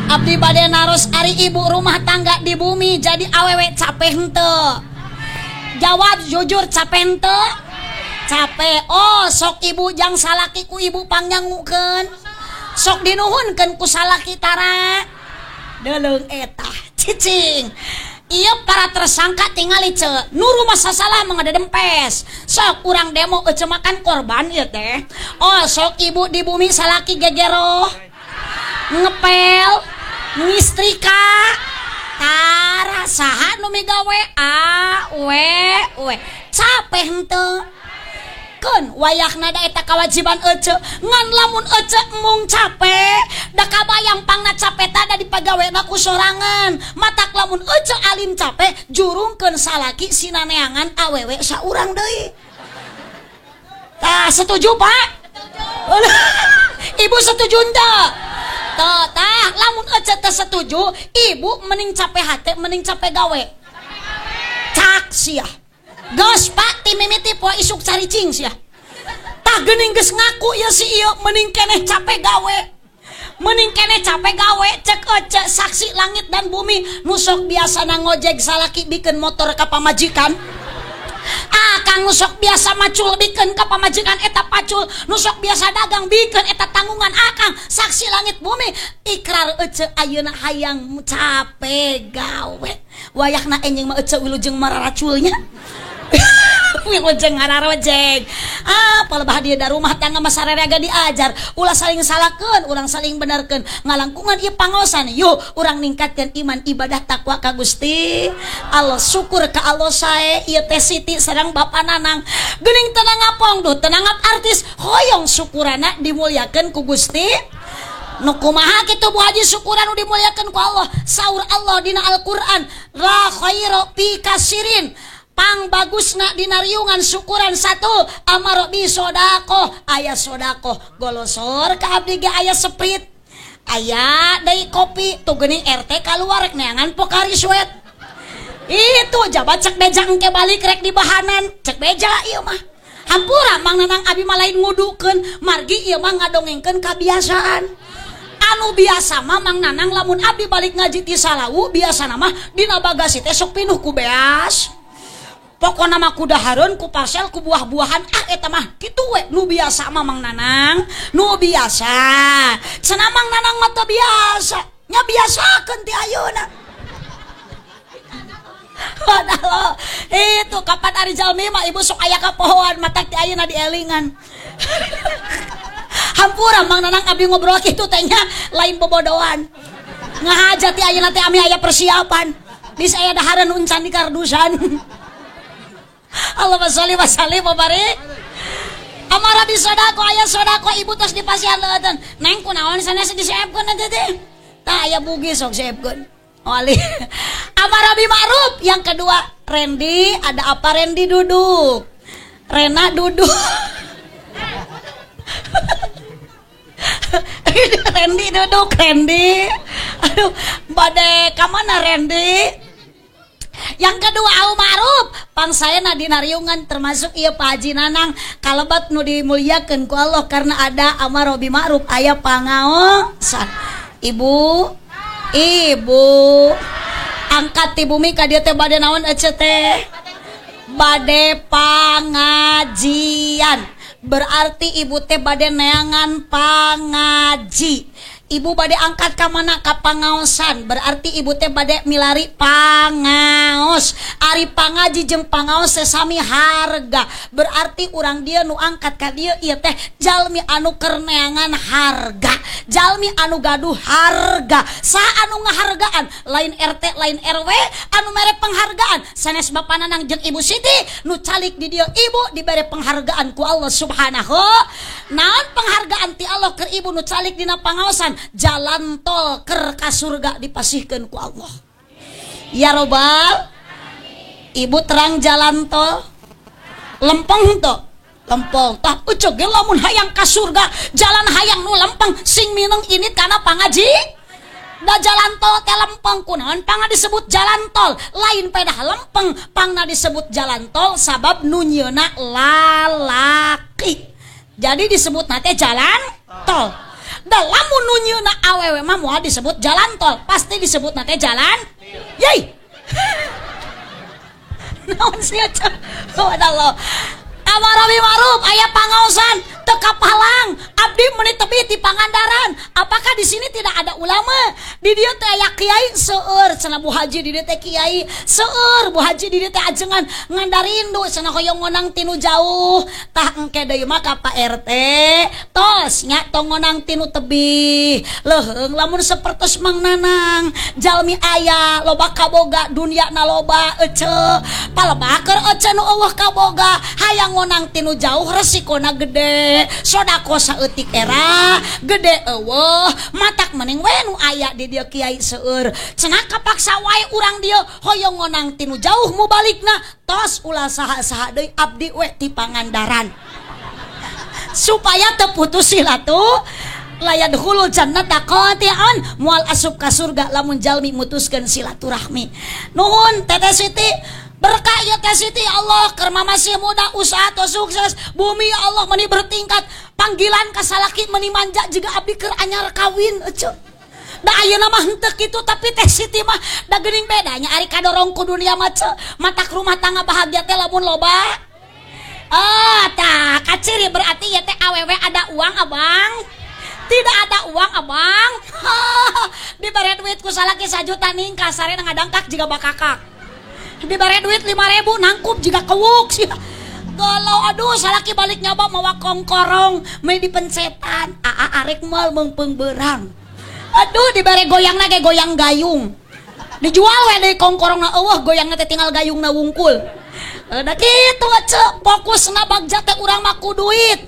abdi bade naros ari ibu rumah tangga di bumi jadi awewe capek henteu? Jawab jujur capek henteu? Capek. Oh sok ibu jang salaki ku ibu pangyangukeun sok dinuhunkeun ku salaki tara deuleuh eta cicing. Ieu para tersangka tingali ce nu rumah sasalah mah ngadedempes sok urang demo ece makan korban ieu teh. Oh sok ibu di bumi salaki gegeroh ngepel ngistrika tara saha nu migawe a w w capek henteu keun wayahna da eta kawajiban ece ngan lamun ece mung capek da kabayang pangna capek tada dipagawena ku sorangan matak lamun ece alim capek jurungkeun salaki sinaneangan awewe saurang deui. Tah setuju Pak? Setuju. Ibu setuju henteu? Tah lamun ece teu setuju ibu mending capek hate mending capek gawe cak sia geus Pak ti mimiti poe isuk caricing sia. Tah geuning geus ngaku ieu si ieu mending keneh capek gawe mending keneh capek gawe cek ece saksi langit dan bumi nu sok biasana ngojek salaki bikeun motor ka pamajikan. Akang nu sok biasa macul bikeun ka pamajikan eta pacul, nu sok biasa dagang bikeun eta tanggungan akang, saksi langit bumi ikrar ece ayeuna hayang capek gawe wayahna enjing mah ece wilujeng mararaculnya. Wilujeng ngararojeng. Ah, palebah dia da rumah tangga mah sararea diajar ulah saling salahkeun urang saling benarkeun ngalangkungan ieu pangosan yuk urang ningkatkeun iman ibadah takwa ka Gusti Allah syukur ka Allah sae ieu teh Siti sareng Bapak Nanang geuning teu ngapong duh teu nangap artis hoyong syukurana dimuliakeun ku Gusti. Nu kumaha kitu Bu Haji syukuran nu dimuliakeun ku Allah saur Allah dina Al-Qur'an la khaira fi kasirin pang bagusna dina riungan syukuran satu amaro bi sodakoh aya sodakoh golosor ka abdi ge aya seprit aya deui kopi tuh geuning RT kaluar rek neangan Pocari Sweat itu jabat cek beja engke balik rek di bahanan cek beja ieu mah hampura Mang Nanang abi mah lain ngudukeun margi ieu mah ngadongengkeun kabiasaan anu biasa mah Mang Nanang lamun abi balik ngaji ti Salawu biasana mah dina bagasi teh sok pinuh ku beas pokona mah ku dahareun ku parsel ku buah-buahan ah eta mah kitu we nu biasa mah Mang Nanang nu biasa cenah Mang Nanang mah teu biasa nya biasakeun ti ayeuna. Padahal itu kapan ari jalmi mah ibu sok aya kapohoan matak ti ayeuna dielingan. Hampura Mang Nanang abdi ngobrol kitu teh nya lain bobodohan. Ngahaja ti ayeuna teh ami aya persiapan. Bisa aya dahareun uncan di kardusan. Allahumma sholli wa sallim wa barik. Amara bi sodako aya sodako ibu tos dipasihan leuteun. Neng kunaon sanes diseepkeun eta teh? Tah aya bugis sok seepkeun. Wali. Amara bi ma'ruf yang kedua, Randy ada apa Randy duduk. Rena duduk. Randy duduk, Randy. Aduh, bade ka mana Randy? Yang kedua au ma'ruf, pangsaena dina riungan termasuk ieu Pak Haji Nanang kalebat nu dimuliakeun ku Allah karena ada amar bi ma'ruf aya pangaosan. Ibu, ibu angkat ti bumi ka dieu teh bade naon ece teh? Bade pangajian. Berarti ibu teh bade neangan pangaji. Ibu bade angkat ka mana? Ka pangaosan. Berarti ibu teh bade milari pangaos. Ari pangaji jeung pangaos sesami harga. Berarti urang dia nu angkat ka dieu ieu teh jalmi anu keur neangan harga. Jalmi anu gaduh harga. Saha anu ngahargaan? Lain RT, lain RW anu mere penghargaan. Sanes Bapak Nanang jeung Ibu Siti nu calik di dieu ibu dibere penghargaan ku Allah Subhanahu. Naon penghargaan ti Allah keur ibu nu calik dina pangaosan? Jalan tol ker ka surga dipasihkeun ku Allah. Ya robbal. Ibu terang jalan tol lempeng to, lempeng. Tah ucuk ge lamun hayang ka surga jalan hayang nu lempeng sing mineng ini kana pangaji. Da jalan tol teh lempeng kunaon pangna disebut jalan tol? Lain pedah lempeng pangna disebut jalan tol sabab nu nyieuna lalaki. Jadi disebutna teh jalan tol. Da lamun nu nyieuna awewe mah moal disebut jalan tol, pasti disebutna teh jalan. Yey. Naon sih aja? Subhanallah. Amara bi ma'ruf aya pangaosan teu kapalang abdi meuni tebi ti Pangandaran. Apakah di sini tidak ada ulama? Di dieu teh aya kiai seueur cenah Bu Haji di dieu teh kiai seueur Bu Haji di dieu teh ajengan ngandarindu cenah hoyong ngonang tinu jauh. Tah engke deui mah ka Pak RT tos nya tong ngonang tinu tebih. Leuheung lamun sapertos Mang Nanang jalmi aya loba kaboga dunia na loba ece palebah keur ece nu eueuh kaboga hayang ngonang tinu jauh resikona gede sodako saeutik era gede eueuh matak mending we nu aya di dieu kiai seueur cenah kapaksa wae urang dieu hoyong ngonang tinu jauh mubalikna tos ulah saha-saha deui abdi we ti Pangandaran supaya teu putus silatu layadkhulul jannata qati'an moal asup ka surga lamun jalmi mutuskeun silaturahmi. Nuhun Teteh Siti. Berkah ya Teh Siti ya Allah keur masih muda usaha atau sukses bumi ya Allah meni bertingkat panggilan ka salaki meni manja jiga abdi keur anyar kawin ece. Da ayeuna mah henteu kitu tapi Teh Siti mah da geuning bedanya ari kadorong ku dunia mah ce matak rumah tangga bahagia teh lamun loba. Ah tah kaciri berarti ya teh awewe ada uang abang. Tidak ada uang abang. Dibere duit ku salaki sajuta ningkah sarena ngadangkak jiga bakakak. Dibere duit 5.000 nangkup jiga kewuk sih. Galau aduh salaki balik nyoba mawa kongkorong meni dipencetan aa arek moal meungpeung beurang. Aduh dibere goyangna ge goyang gayung. Dijual we deui kongkorongna eueuh goyangna teh tinggal gayungna wungkul. Da kitu ece fokusna bagja teh urang mah ku duit.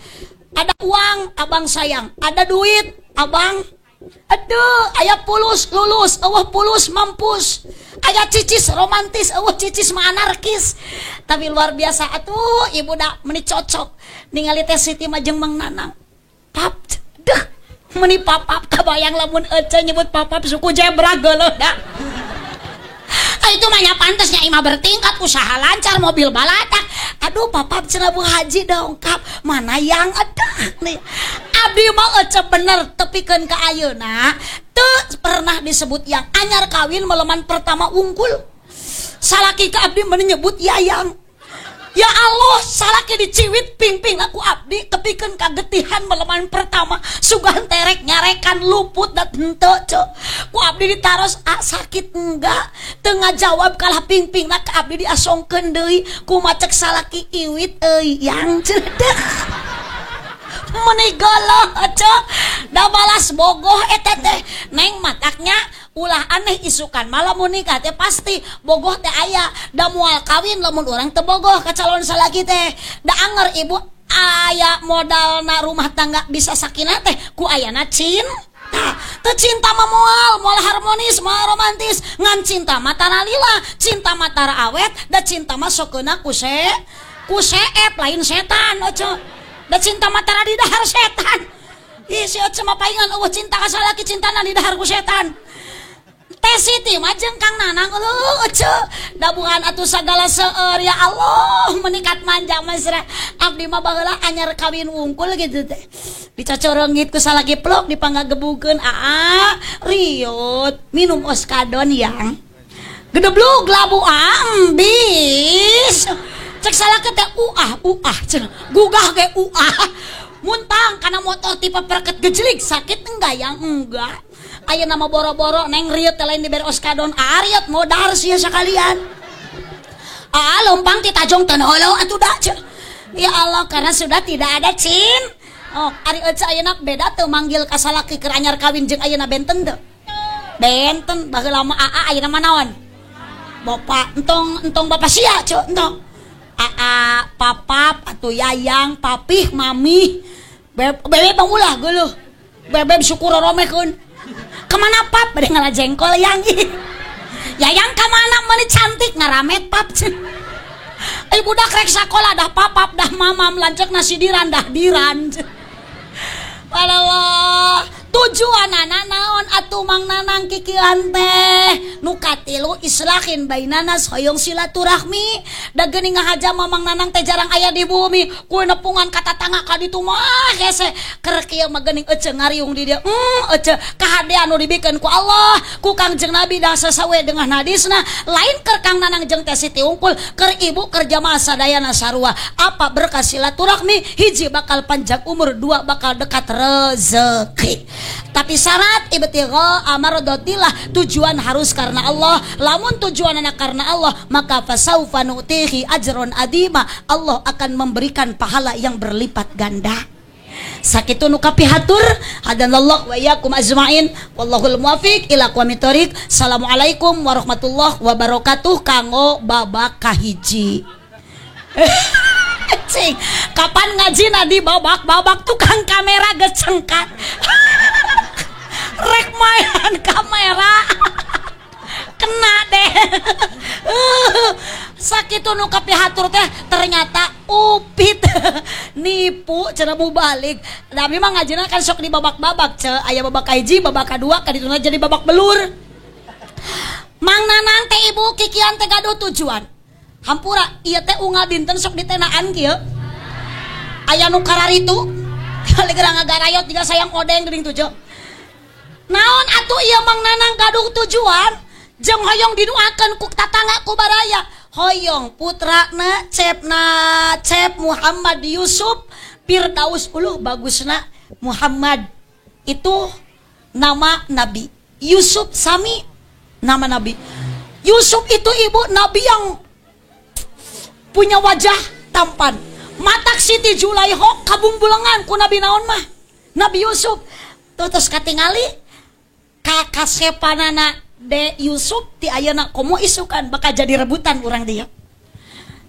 Ada uang abang sayang, ada duit abang. Aduh, aya pulus lulus, eueuh pulus mampus. Aya cicis romantis, eueuh cicis mah anarkis. Tapi luar biasa atuh ibu da meni cocok ningali Teh Siti mah jeung Mang Nanang. Pap deh meni papap kabayang lamun ece nyebut papap suku jebra geuleuh da. Ah, itu mah nya pantes nya imah bertingkat usaha lancar mobil balatak. Aduh papap cenah Bu Haji dongkap mana yang aduh nih. Abdi mah ece bener tepikeun ka ayeuna teu pernah disebut yang anyar kawin meleman pertama unggul. Salaki ka abdi meni nyebut yayang. Ya Allah, salaki diciwit pingping aku abdi tepikeun kagetihan meleman pertama sugan terek nyarekan luput da henteu ceu. Ku abdi ditaros ah, sakit enggak? Teu ngajawab kalah pingpingna ka abdi diasongkeun deui kumaha cek salaki iwit euy yang cedek. Meni goloh ceu. Da balas bogoh eta teh neng mataknya ulah aneh isukan malah mun nikah teh pasti bogoh teh aya da moal kawin lamun urang teu bogoh ka calon salaki teh da anger ibu aya modalna rumah tangga bisa sakinah teh ku ayana cinta teu cinta mah moal moal harmonis moal romantis ngan cinta mah tara lila cinta mah tara awet da cinta mah sokeuna ku seep lain setan oce da cinta mah tara didahar setan ih si oce mah paingan eueuh cinta ka salaki cintana didahar ku setan. Teh Siti mah jeung Kang Nanang eueuh ece dabuhan atuh sagala seueur ya Allah menikat manja mesra abdi mah baheula anyar kawin wungkul gitu teh dicocorongit ku salaki plok dipanggagebukeun aa riut minum oskadon yang gedeblug labu ambis cek salaki teh uah uah cenah gugah ge uah muntang kana motor tipe perket gejlig sakit enggak yang enggak. Aya nama boro-boro neng riut teh lain dibere oskadon ariot modar sia sakalian. Ah lompang ti tajong teu holo atuh da. Ya Allah karena sudah tidak ada cin. Oh ari ece ayeuna beda teu manggil ka salaki keur anyar kawin jeung ayeuna benten teu? Benten baheula mah aa ayeuna mah naon? Bapak entong entong bapak sia ceu entong. Aa papap atuh yayang papih mami. Bebe bang ulah geuleuh. Bebe syukur romekeun. Kemana pap? Bade ngalah jengkol yang. Yayang kemana meuni cantik ngaramet pap. Eh budak rek sakola dah papap dah mamam lanceuk nasidiran dah diran. Alallah, tujuanana naon atuh Mang Nanang kikian teh nu katilu islahin bainanas hoyong silaturahmi da geuning ngahaja mah Mang Nanang teh jarang aya di bumi ku nepungan ka tatangga ka ditu mah hese keur kieu mah geuning ece ngariung di dieu ece kahadean nu dibikeun ku Allah ku Kangjeng Nabi da sasawe dengan hadisna lain keur Kang Nanang jeung Teh Siti unggul keur ibu keur jamaah sadayana sarua apa berkah silaturahmi hiji bakal panjang umur dua bakal dekat rezeki. Tapi syarat ibtigha amardotillah tujuan harus karena Allah. Lamun tujuan anak karena Allah maka fasaufa nu'tihi ajron adima Allah akan memberikan pahala yang berlipat ganda. Sakitu nu kapihatur hadanallahu wa iyyakum ajmain wallahul muwaffiq ila aqwamit thoriq. Assalamualaikum warahmatullahi wabarakatuh kanggo babak kahiji. Cing, kapan ngaji nadi babak-babak tukang kamera gecengkat. Rek main kamera. Kena deh. Sakitu nu kapihatur teh ternyata upit nipu cenah balik. Da abi mah ngajina kan sok di babak-babak ce, aya babak kahiji, babak kadua, kadituna jadi babak belur. Mang Nanang teh ibu kikian teh gaduh tujuan. Hampura ieu teh unggal dinten sok ditenaan kieu. Aya nu kararitu kali geura ngagarayot jiga sayang odeng geuning tujuh. Naon atuh ieu Mang Nanang gaduh tujuan jeung hoyong diduakeun ku tatangga ku baraya. Hoyong putrana cepna cep Muhammad Yusuf Firdaus uluh bagusna Muhammad itu nama nabi. Yusuf sami nama nabi. Yusuf itu ibu nabi yang punya wajah tampan. Matak Siti Julaiho kabumbulengan ku nabi naon mah Nabi Yusuf. Terus katingali kakasepanana de Yusuf ti ayeuna komo isukan bakal jadi rebutan urang dia.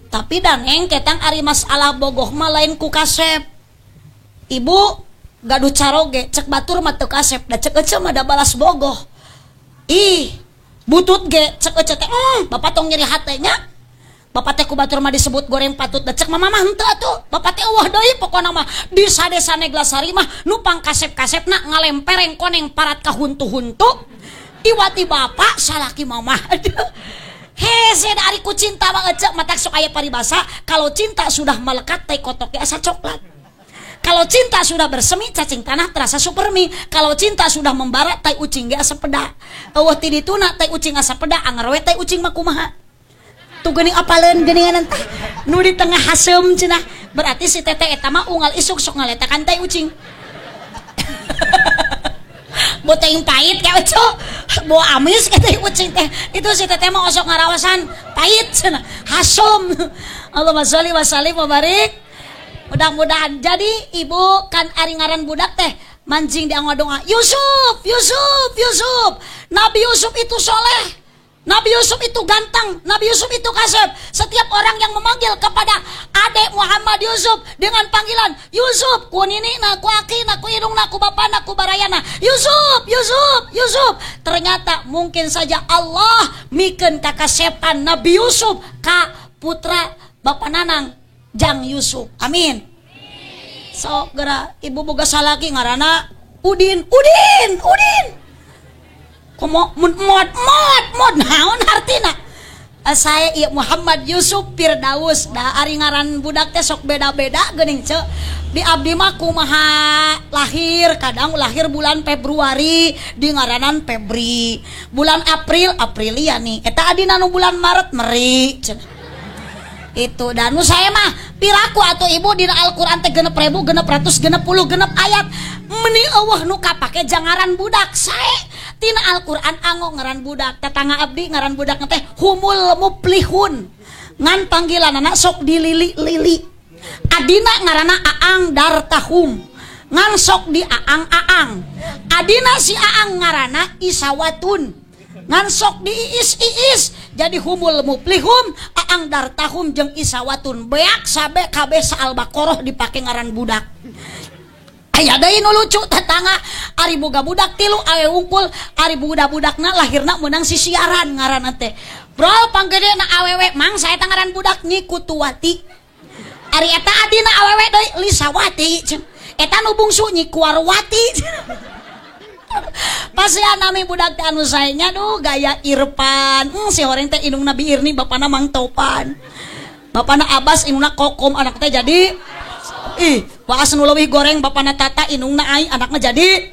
Tapi dangeng ketang ari masalah bogoh mah lain ku kasep. Ibu gaduh caroge cek batur mah teu kasep da cek ece mah da balas bogoh. Ih butut ge cek ece teh bapak tong nyeri hatenya. Bapak teh ku batur mah disebut goreng patut da cek mama mah henteu atuh. Bapak teh eueuh deui pokona mah di sadesa Neglasari mah nu pangkasep-kasepna ngalempereng koneng parat ka huntu-huntu. Iwati bapak salaki mama. Hese da ari ku cinta mah ece matak sok aya paribasa kalau cinta sudah melekat teh kotok ge asa coklat. Kalau cinta sudah bersemi cacing tanah terasa supermi. Kalau cinta sudah membara tai ucing ge asa peda. Eueuh ti dituna tai ucing asa peda anger we tai ucing mah kumaha. Tuh geuning apaleun geuningan tah nu di tengah haseum cenah. Berarti si teteh eta mah unggal isuk sok ngaletakan tai ucing. Boteng pahit kayak ucu, bawa amis kata ucing teh. Itu si teteh mah osok ngarawasan pahit cenah, hasum. Allahumma sholli wa sallim wa barik. Mudah-mudahan jadi ibu kan ari ngaran budak teh mancing di doa Yusuf, Yusuf, Yusuf. Nabi Yusuf itu soleh, Nabi Yusuf itu ganteng, Nabi Yusuf itu kasep. Setiap orang yang memanggil kepada adek Muhammad Yusuf dengan panggilan Yusuf, ku nini na, ku aki na, ku indung na, ku bapa na, ku barayana, Yusuf, Yusuf, Yusuf. Ternyata mungkin saja Allah mikeun kakasepan Nabi Yusuf ka putra Bapak Nanang Jang Yusuf. Amin. Sok geura ibu boga salaki ngaranna Udin, Udin, Udin. Komo mun mod mod mod naon hartina? Saya ieu Muhammad Yusuf Firdaus. Da ari ngaran budak teh sok beda-beda geuning ceu. Di abdi mah kumaha lahir, kadang lahir bulan Februari di ngaranan Febri, bulan April Apriliani, eta adina nu bulan Maret Meri cenah. Itu dan nu saya mah piraku atau ibu dina Al-Qur'an teh 6.660 ayat meni eueuh nu kapake jangaran budak sae tina Al-Qur'an anggo ngaran budak. Tetangga abdi ngaran budak teh Humul Muflihun, ngan panggilanana sok dilili-lili. Adina ngaranna Aang Dartahum, ngan sok di Aang-aang. Adina si Aang ngaranna Isawatun, ngan sok di iis-iis. Jadi Humul Muflihum, Aang Dartahum jeung Isawatun beak sabe kabeh sa Al-Baqarah dipake ngaran budak. Aya deui nu lucu tetangga ari boga budak tilu awe wungkul, ari budak-budakna lahirna meunang sisiaran ngaranna teh. Bro panggedena awewe mang saeta ngaran budak Nyi Kutuwati. Ari eta adina awewe deui Lisawati. Eta nu bungsu Nyi Kuarwati. Pasian nami budak teh anu sae nya duh gaya Irfan. Si horeng teh indungna Bi Irni bapana Mang Topan. Bapana Abbas indungna Kokom anak teh jadi ih waas nu leuwih goreng bapana Tata indungna Ai anakna jadi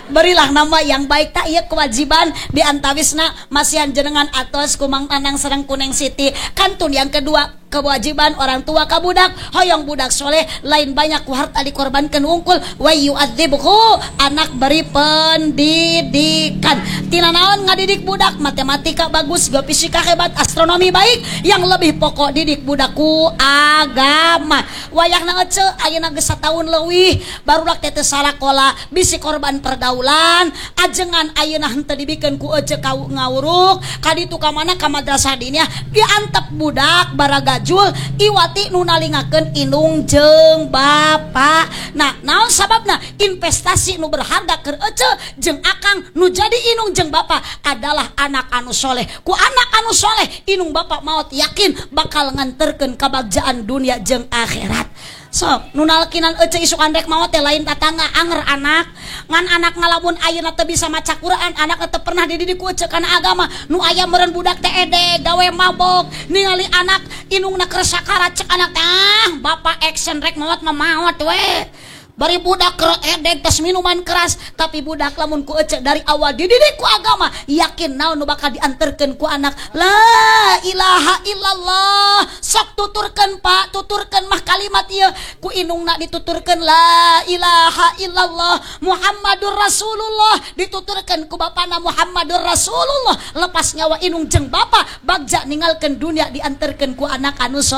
berilah nama yang baik. Tak ieu kewajiban di antawisna masihan jenengan atos kumang tanang sareng kuneng Siti. Kantun yang kedua kewajiban orang tua ka budak, hoyong budak soleh lain banyak ku harta dikorbankeun wungkul wa yu'adzibhu, anak beri pendidikan. Tina naon ngadidik budak, matematika bagus, geofisika hebat, astronomi baik, yang lebih pokok didik budak ku agama. Wayahna ece ayeuna geus sataun leuwih barudak teh teu sarakola bisi korban pergaulan, ajengan ayeuna henteu dibikeun ku ece ka ngawuruk ka ditu ka mana ka madrasah diniyah diantep budak baraga jul iwati nu nalingakeun indung jeung bapa. Nah, naon sababna investasi nu berharga keur ece jeung akang nu jadi indung jeung bapa adalah anak anu soleh. Ku anak anu soleh indung bapa maot yakin bakal nganterkeun kabagjaan dunia jeung akhirat. Sok nu nalkinan ece isukan rek maot teh lain tatangga anger anak, ngan anak ngalamun ayeuna teu bisa maca Quran, anak teu pernah dididik ku ece kana agama, nu aya meureun budak teh ede gawe mabok, ningali anak indungna keur sakarat cek anak tah bapak action rek maot mah maot we. Bari budak keur edeg tos minuman keras, tapi budak lamun ku ece dari awal dididik ku agama, yakin naon nu bakal dianterkeun ku anak. La ilaha illallah. Sok tuturkeun Pak, tuturkeun mah kalimat ieu ku indungna dituturkeun la ilaha illallah Muhammadur Rasulullah, dituturkeun ku bapana Muhammadur Rasulullah. Lepas nyawa indung jeung bapa bagja ninggalkeun dunia dianterkeun ku anak anu so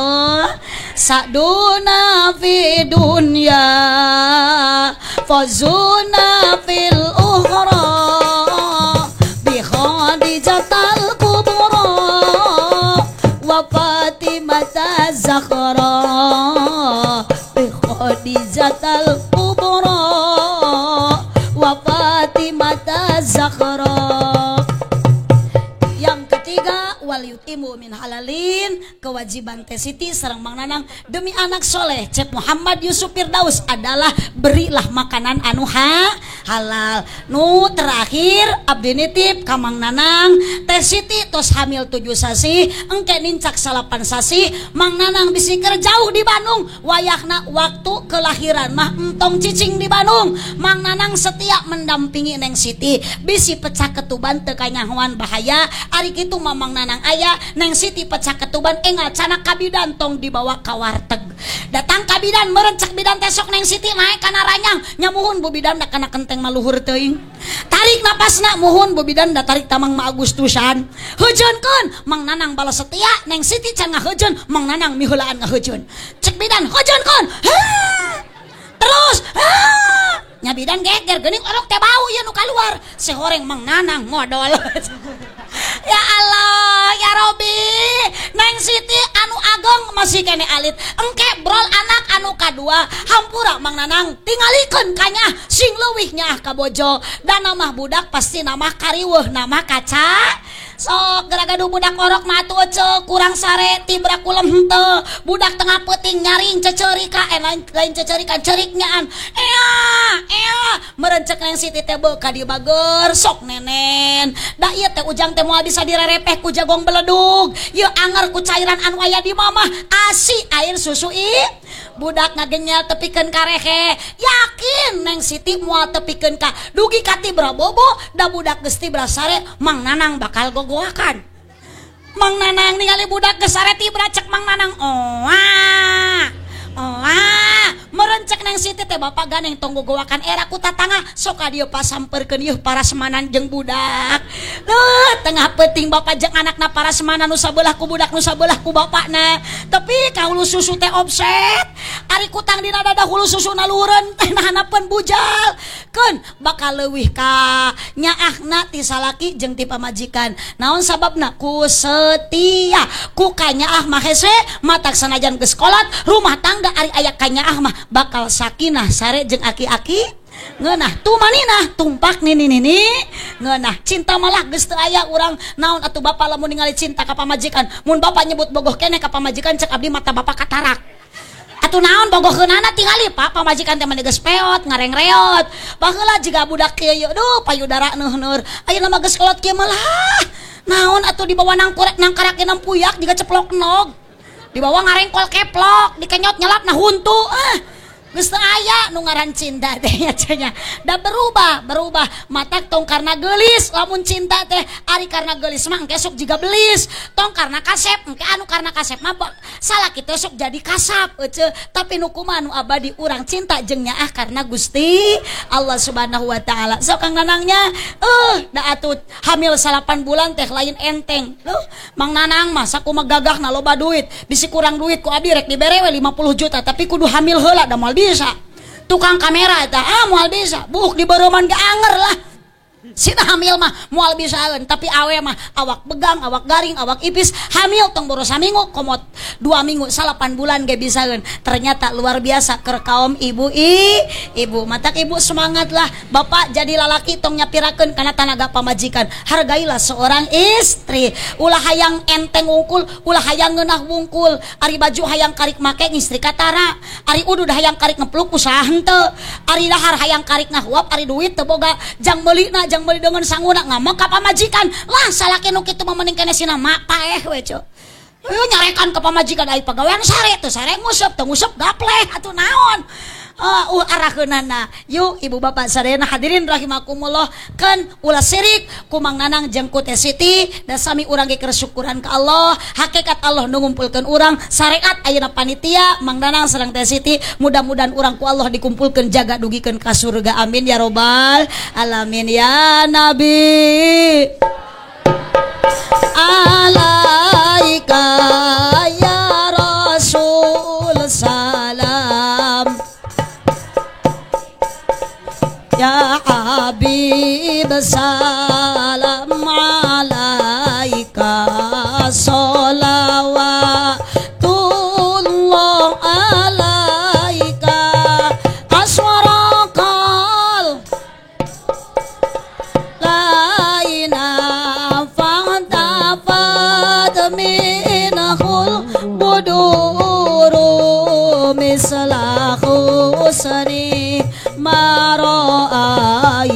saduna fi dunya fazuna fil ukhra bi khadijatal kubra wa fatimata zahra bi khadijatal kubra wa fatimata zahra. Yang ketiga wal yutimu min halalin, kewajiban Teh Siti sareng Mang Nanang demi anak soleh Cep Muhammad Yusuf Firdaus adalah berilah makanan anu halal. Nu terakhir abdi nitip ka Mang Nanang, Teh Siti tos hamil 7 sasih, engke nincak 8 sasih, Mang Nanang bisi keur jauh di Bandung, wayahna waktu kelahiran mah entong cicing di Bandung. Mang Nanang setia mendampingi Neng Siti, bisi pecah ketuban teu kanyahoan bahaya, ari kitu mah Mang Nanang aya, Neng Siti pecah ketuban engal canak ka bidan tong dibawa ka warteg. Datang ka bidan meureun cek bidan teh sok Neng Siti naek kana ranyang, nyamuhun bu bidan da kana kenteng maluhur teuing. Tarik napasna muhun bu bidan da tarik tamang ma Agustusan. Heujeunkeun Mang Nanang balas setia, Neng Siti can ngaheujeun, Mang Nanang miheulaan ngaheujeun. Cek bidan heujeunkeun. Terus nya bidan geger geuning orok teh bau ieu nu kaluar. Sehoreng Mang Nanang modol. Ya Allah, ya Robi, Neng Siti anu ageng masih kene alit. Engke brol anak anu kadua, hampura Mang Nanang tingalikeun kanyah sing leuwih nyaah ka bojo. Da namah budak pasti namah kariweuh, namah kaca. Sok geragaduh budak orok mah atuh ece kurang sare tibra kulem henteu. Budak tengah peuting nyaring cecerika, lain cecerikan cerik nyaan. Ea, ea, merencek Neng Siti teh beuh ka dieu bager sok nenen. Da ieu teh ujang teh moal bisa direrepeh ku jagong beledug. Ieu anger ku cairan anu aya di mamah, asi air susu i. Budak ngagenyel tepikeun ka rehe. Yakin Neng Siti moal tepikeun ka dugi ka tibra bobo, da budak geus tibra sare Mang Nanang bakal gogoakan. Mang Nanang ningali budak geus sare tibra cek Mang Nanang, oah. Oah, merencek Neng Siti teh bapak ganeng tong gogoakan era ku tatangga sok ka dieu pasamperkeun ieu parasmanan jeung budak. Duh, tengah peuting bapak jeung anakna parasmanan nu sabelah ku budak nu sabelah ku bapakna. Tapi ka hulu susu teh offset. Ari kutang dina dada hulu susuna luhureun teh nahanapeun bujal. Keun bakal leuwih ka nyaahna ti salaki jeung ti pamajikan. Naon sababna? Ku setia, ku kanyaah mah hese, matak sanajan geus kolot rumah tangga ari aya kanyaah mah bakal sakinah sare jeung aki-aki ngeunah tumaninah tumpak nini nini ngeunah cinta malah geus teu aya urang naon atuh bapak lamun ningali cinta ka pamajikan mun bapak nyebut bogoh keneh ka pamajikan cek abdi mata bapak katarak atuh naon bogoheunana tingali pak pamajikan teh mani geus peot ngarengreot baheula jiga budak kieu duh payudara neuhneur ayeuna mah geus kolot kieu malah naon atuh dibawa nangkorek nangkarak nempuyak jiga ceplok nog dibawa ngarengkol keplok dikenyot nyelap nah huntu geus teu aya nu ngaran cinta teh nya da berubah matak tong karena geulis lamun cinta teh ari karena geulis mah engke sok jiga belis tong karena kasep engke anu karena kasep mah salah kitu sok jadi kasap ece tapi nu kumaha nu abadi urang cinta jeung nyaah karena Gusti Allah Subhanahu wa taala. Sok Kang Nanangnya da atuh hamil 8 bulan teh lain enteng. Duh, Mang Nanang mah sakumaha gagahna loba duit bisi kurang duit ku abdi rek dibere we 50 juta tapi kudu hamil heula da moal bisa. Tukang kamera eta moal bisa, buuk di beureman ge anger lah. Sina hamil mah moal bisaeun, tapi awe mah awak begang, awak garing, awak ipis, hamil tong boro saminggu komot 2 minggu 8 bulan ge bisaeun. Ternyata luar biasa keur kaum ibu ibu matak ibu semangatlah. Bapak jadi lalaki tong nyapirakeun kana tanaga pamajikan. Hargailah seorang istri. Ulah hayang enteng wungkul, ulah hayang ngeunah wungkul. Ari baju hayang karik make ngistri katara, ari udud hayang karik ngepluk usaha henteu, ari dahar hayang karik ngahuap, ari duit teu boga jang meulina jang meuli deungeun sanguna ngamuk ka pamajikan. Lah salaki nu kitu mah mending keneh sina mak paeh we ceu. Nyarekan ka pamajikan ai pagawean sare teu sare nguseup teu nguseup gapleh atuh naon. Araheunana. Yuk ibu bapak sadayana hadirin rahimakumullah keun ulah sirik ku Mang Nanang jeung ku Teh Siti da sami urang ge keur syukuran ka Allah. Hakikat Allah nu ngumpulkeun urang syariat ayeuna panitia Mang Nanang sareng Teh Siti mudah-mudahan urang ku Allah dikumpulkeun jaga dugikeun ka surga. Amin ya robbal alamin. Ya Nabi alaika ya Rasul salam ya Habib salam alaika sholawatullah alaika aswarakal laina fantafat minahul buduru misla husni ma ra'aituna.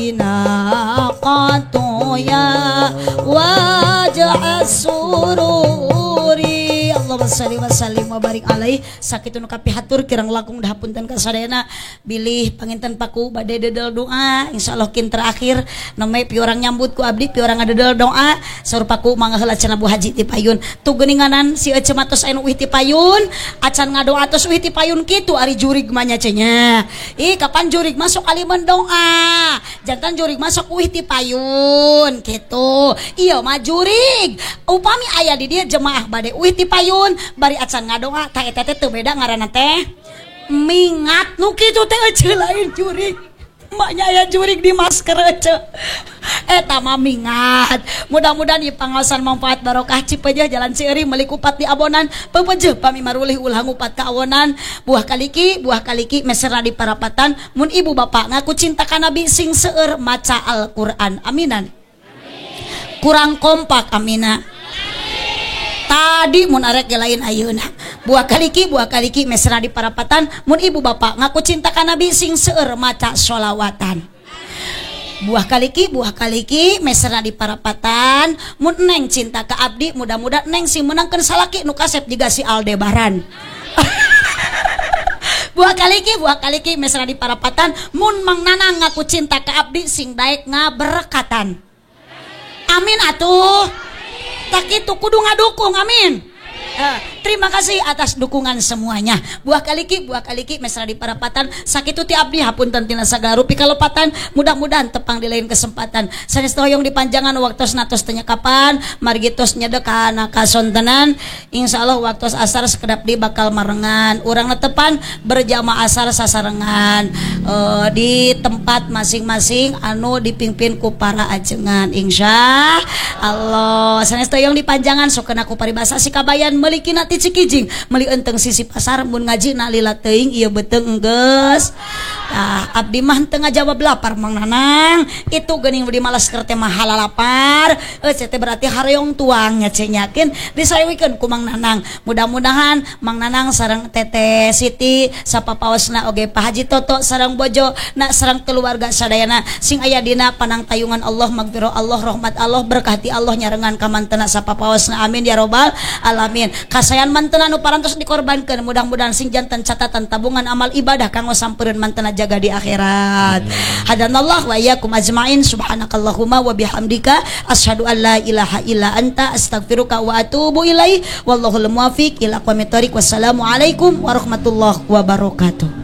sholli wa sallim wa barik alaih. Sakitu nu kapihatur kirang langkung dahapunten ka sadayana bilih panginten paku bade dedel doa insyaallah kin terakhir nome piorang nyambut ku abdi piorang ngadedel doa saur paku mangga heula cenah Bu Haji ti payun tu geuninganan si ece matos anu uih ti payun acan ngadoa tos uih ti payun kitu ari jurig mah nya cenah ih kapan jurig masuk aliman doa jantan jurig masuk uih ti payun kitu ieu mah jurig upami aya di dieu jemaah bade uih ti payun bari acan ngadoa ta eta teh teu beda ngaranna teh mingat nu kitu teh ece lain jurig maknya aya jurig di masker ece eta mah mingat. Mudah-mudahan ieu pangaosan manfaat barokah Cipeujeuh jalan Cieuri meuli kupat di abonan pepeujeuh pami marulih ulah ngupat ka awonan buah kaliki meserna di parapatan mun ibu bapak ngaku cinta ka Nabi sing seueur maca Al-Qur'an aminan. Kurang kompak amina. Tadi mun arek ge lain ayeuna. Buah kaliki mesra di parapatan mun ibu bapak ngaku cinta ka Nabi sing seueur maca sholawatan. Buah kaliki mesra di parapatan mun neng cinta ka abdi mudah-mudahan neng sing meunangkeun salaki nu kasep jiga si Aldebaran. Buah kaliki mesra di parapatan mun Mang Nanang ngaku cinta ka abdi sing daek ngaberkatan. Amin atuh. Tak itu kudu ngadukung amin. Terima kasih atas dukungan semuanya. Buah kaliki mesra di parapatan sakitu ti abdi hapunten tina sagala rupi kalepatan mudah-mudahan tepang di lain kesempatan. Sanes hoyong dipanjangan waktos natos teu kapan margi tos nyedek kana kasontenan insyaallah waktos asar sekedap di bakal marengan urang netepan berjamaah asar sasarengan di tempat masing-masing anu dipimpin ku para ajengan insya Allah. Sanes hoyong dipanjangan sok kena ku paribasa si kabayan meuli kina ti Cikijing meuli enteng sisi pasar mun ngaji na lila teuing ieu beuteung geus. Tah abdi mah teu ngajawab lapar Mang Nanang itu geuning di malas keur teh mah halalapar eueuh teh berarti hareong tuang nya ce nyakin disayawikeun ku Mang Nanang. Mudah-mudahan Mang Nanang sareng Teteh Siti sapapaosna oge Pak Haji Toto sareng bojo na sareng keluarga sadayana sing aya dina panangtayungan Allah magfirah Allah rahmat Allah berkah ti Allah nyarengan ka mantena sapapaosna amin ya robbal alamin. Kasayan mantena nu parantos dikorbankeun mudah-mudahan sing janten catatan tabungan amal ibadah kanggo sampereun mantena jaga di akhirat. Hadanallah wa iyyakum ajmain subhanakallahumma wa bihamdika asyhadu an la ilaha illa anta astaghfiruka wa atubu ilaih wallahul muwaffiq ila aqwamit thoriq. Wassalamualaikum warahmatullahi wabarakatuh.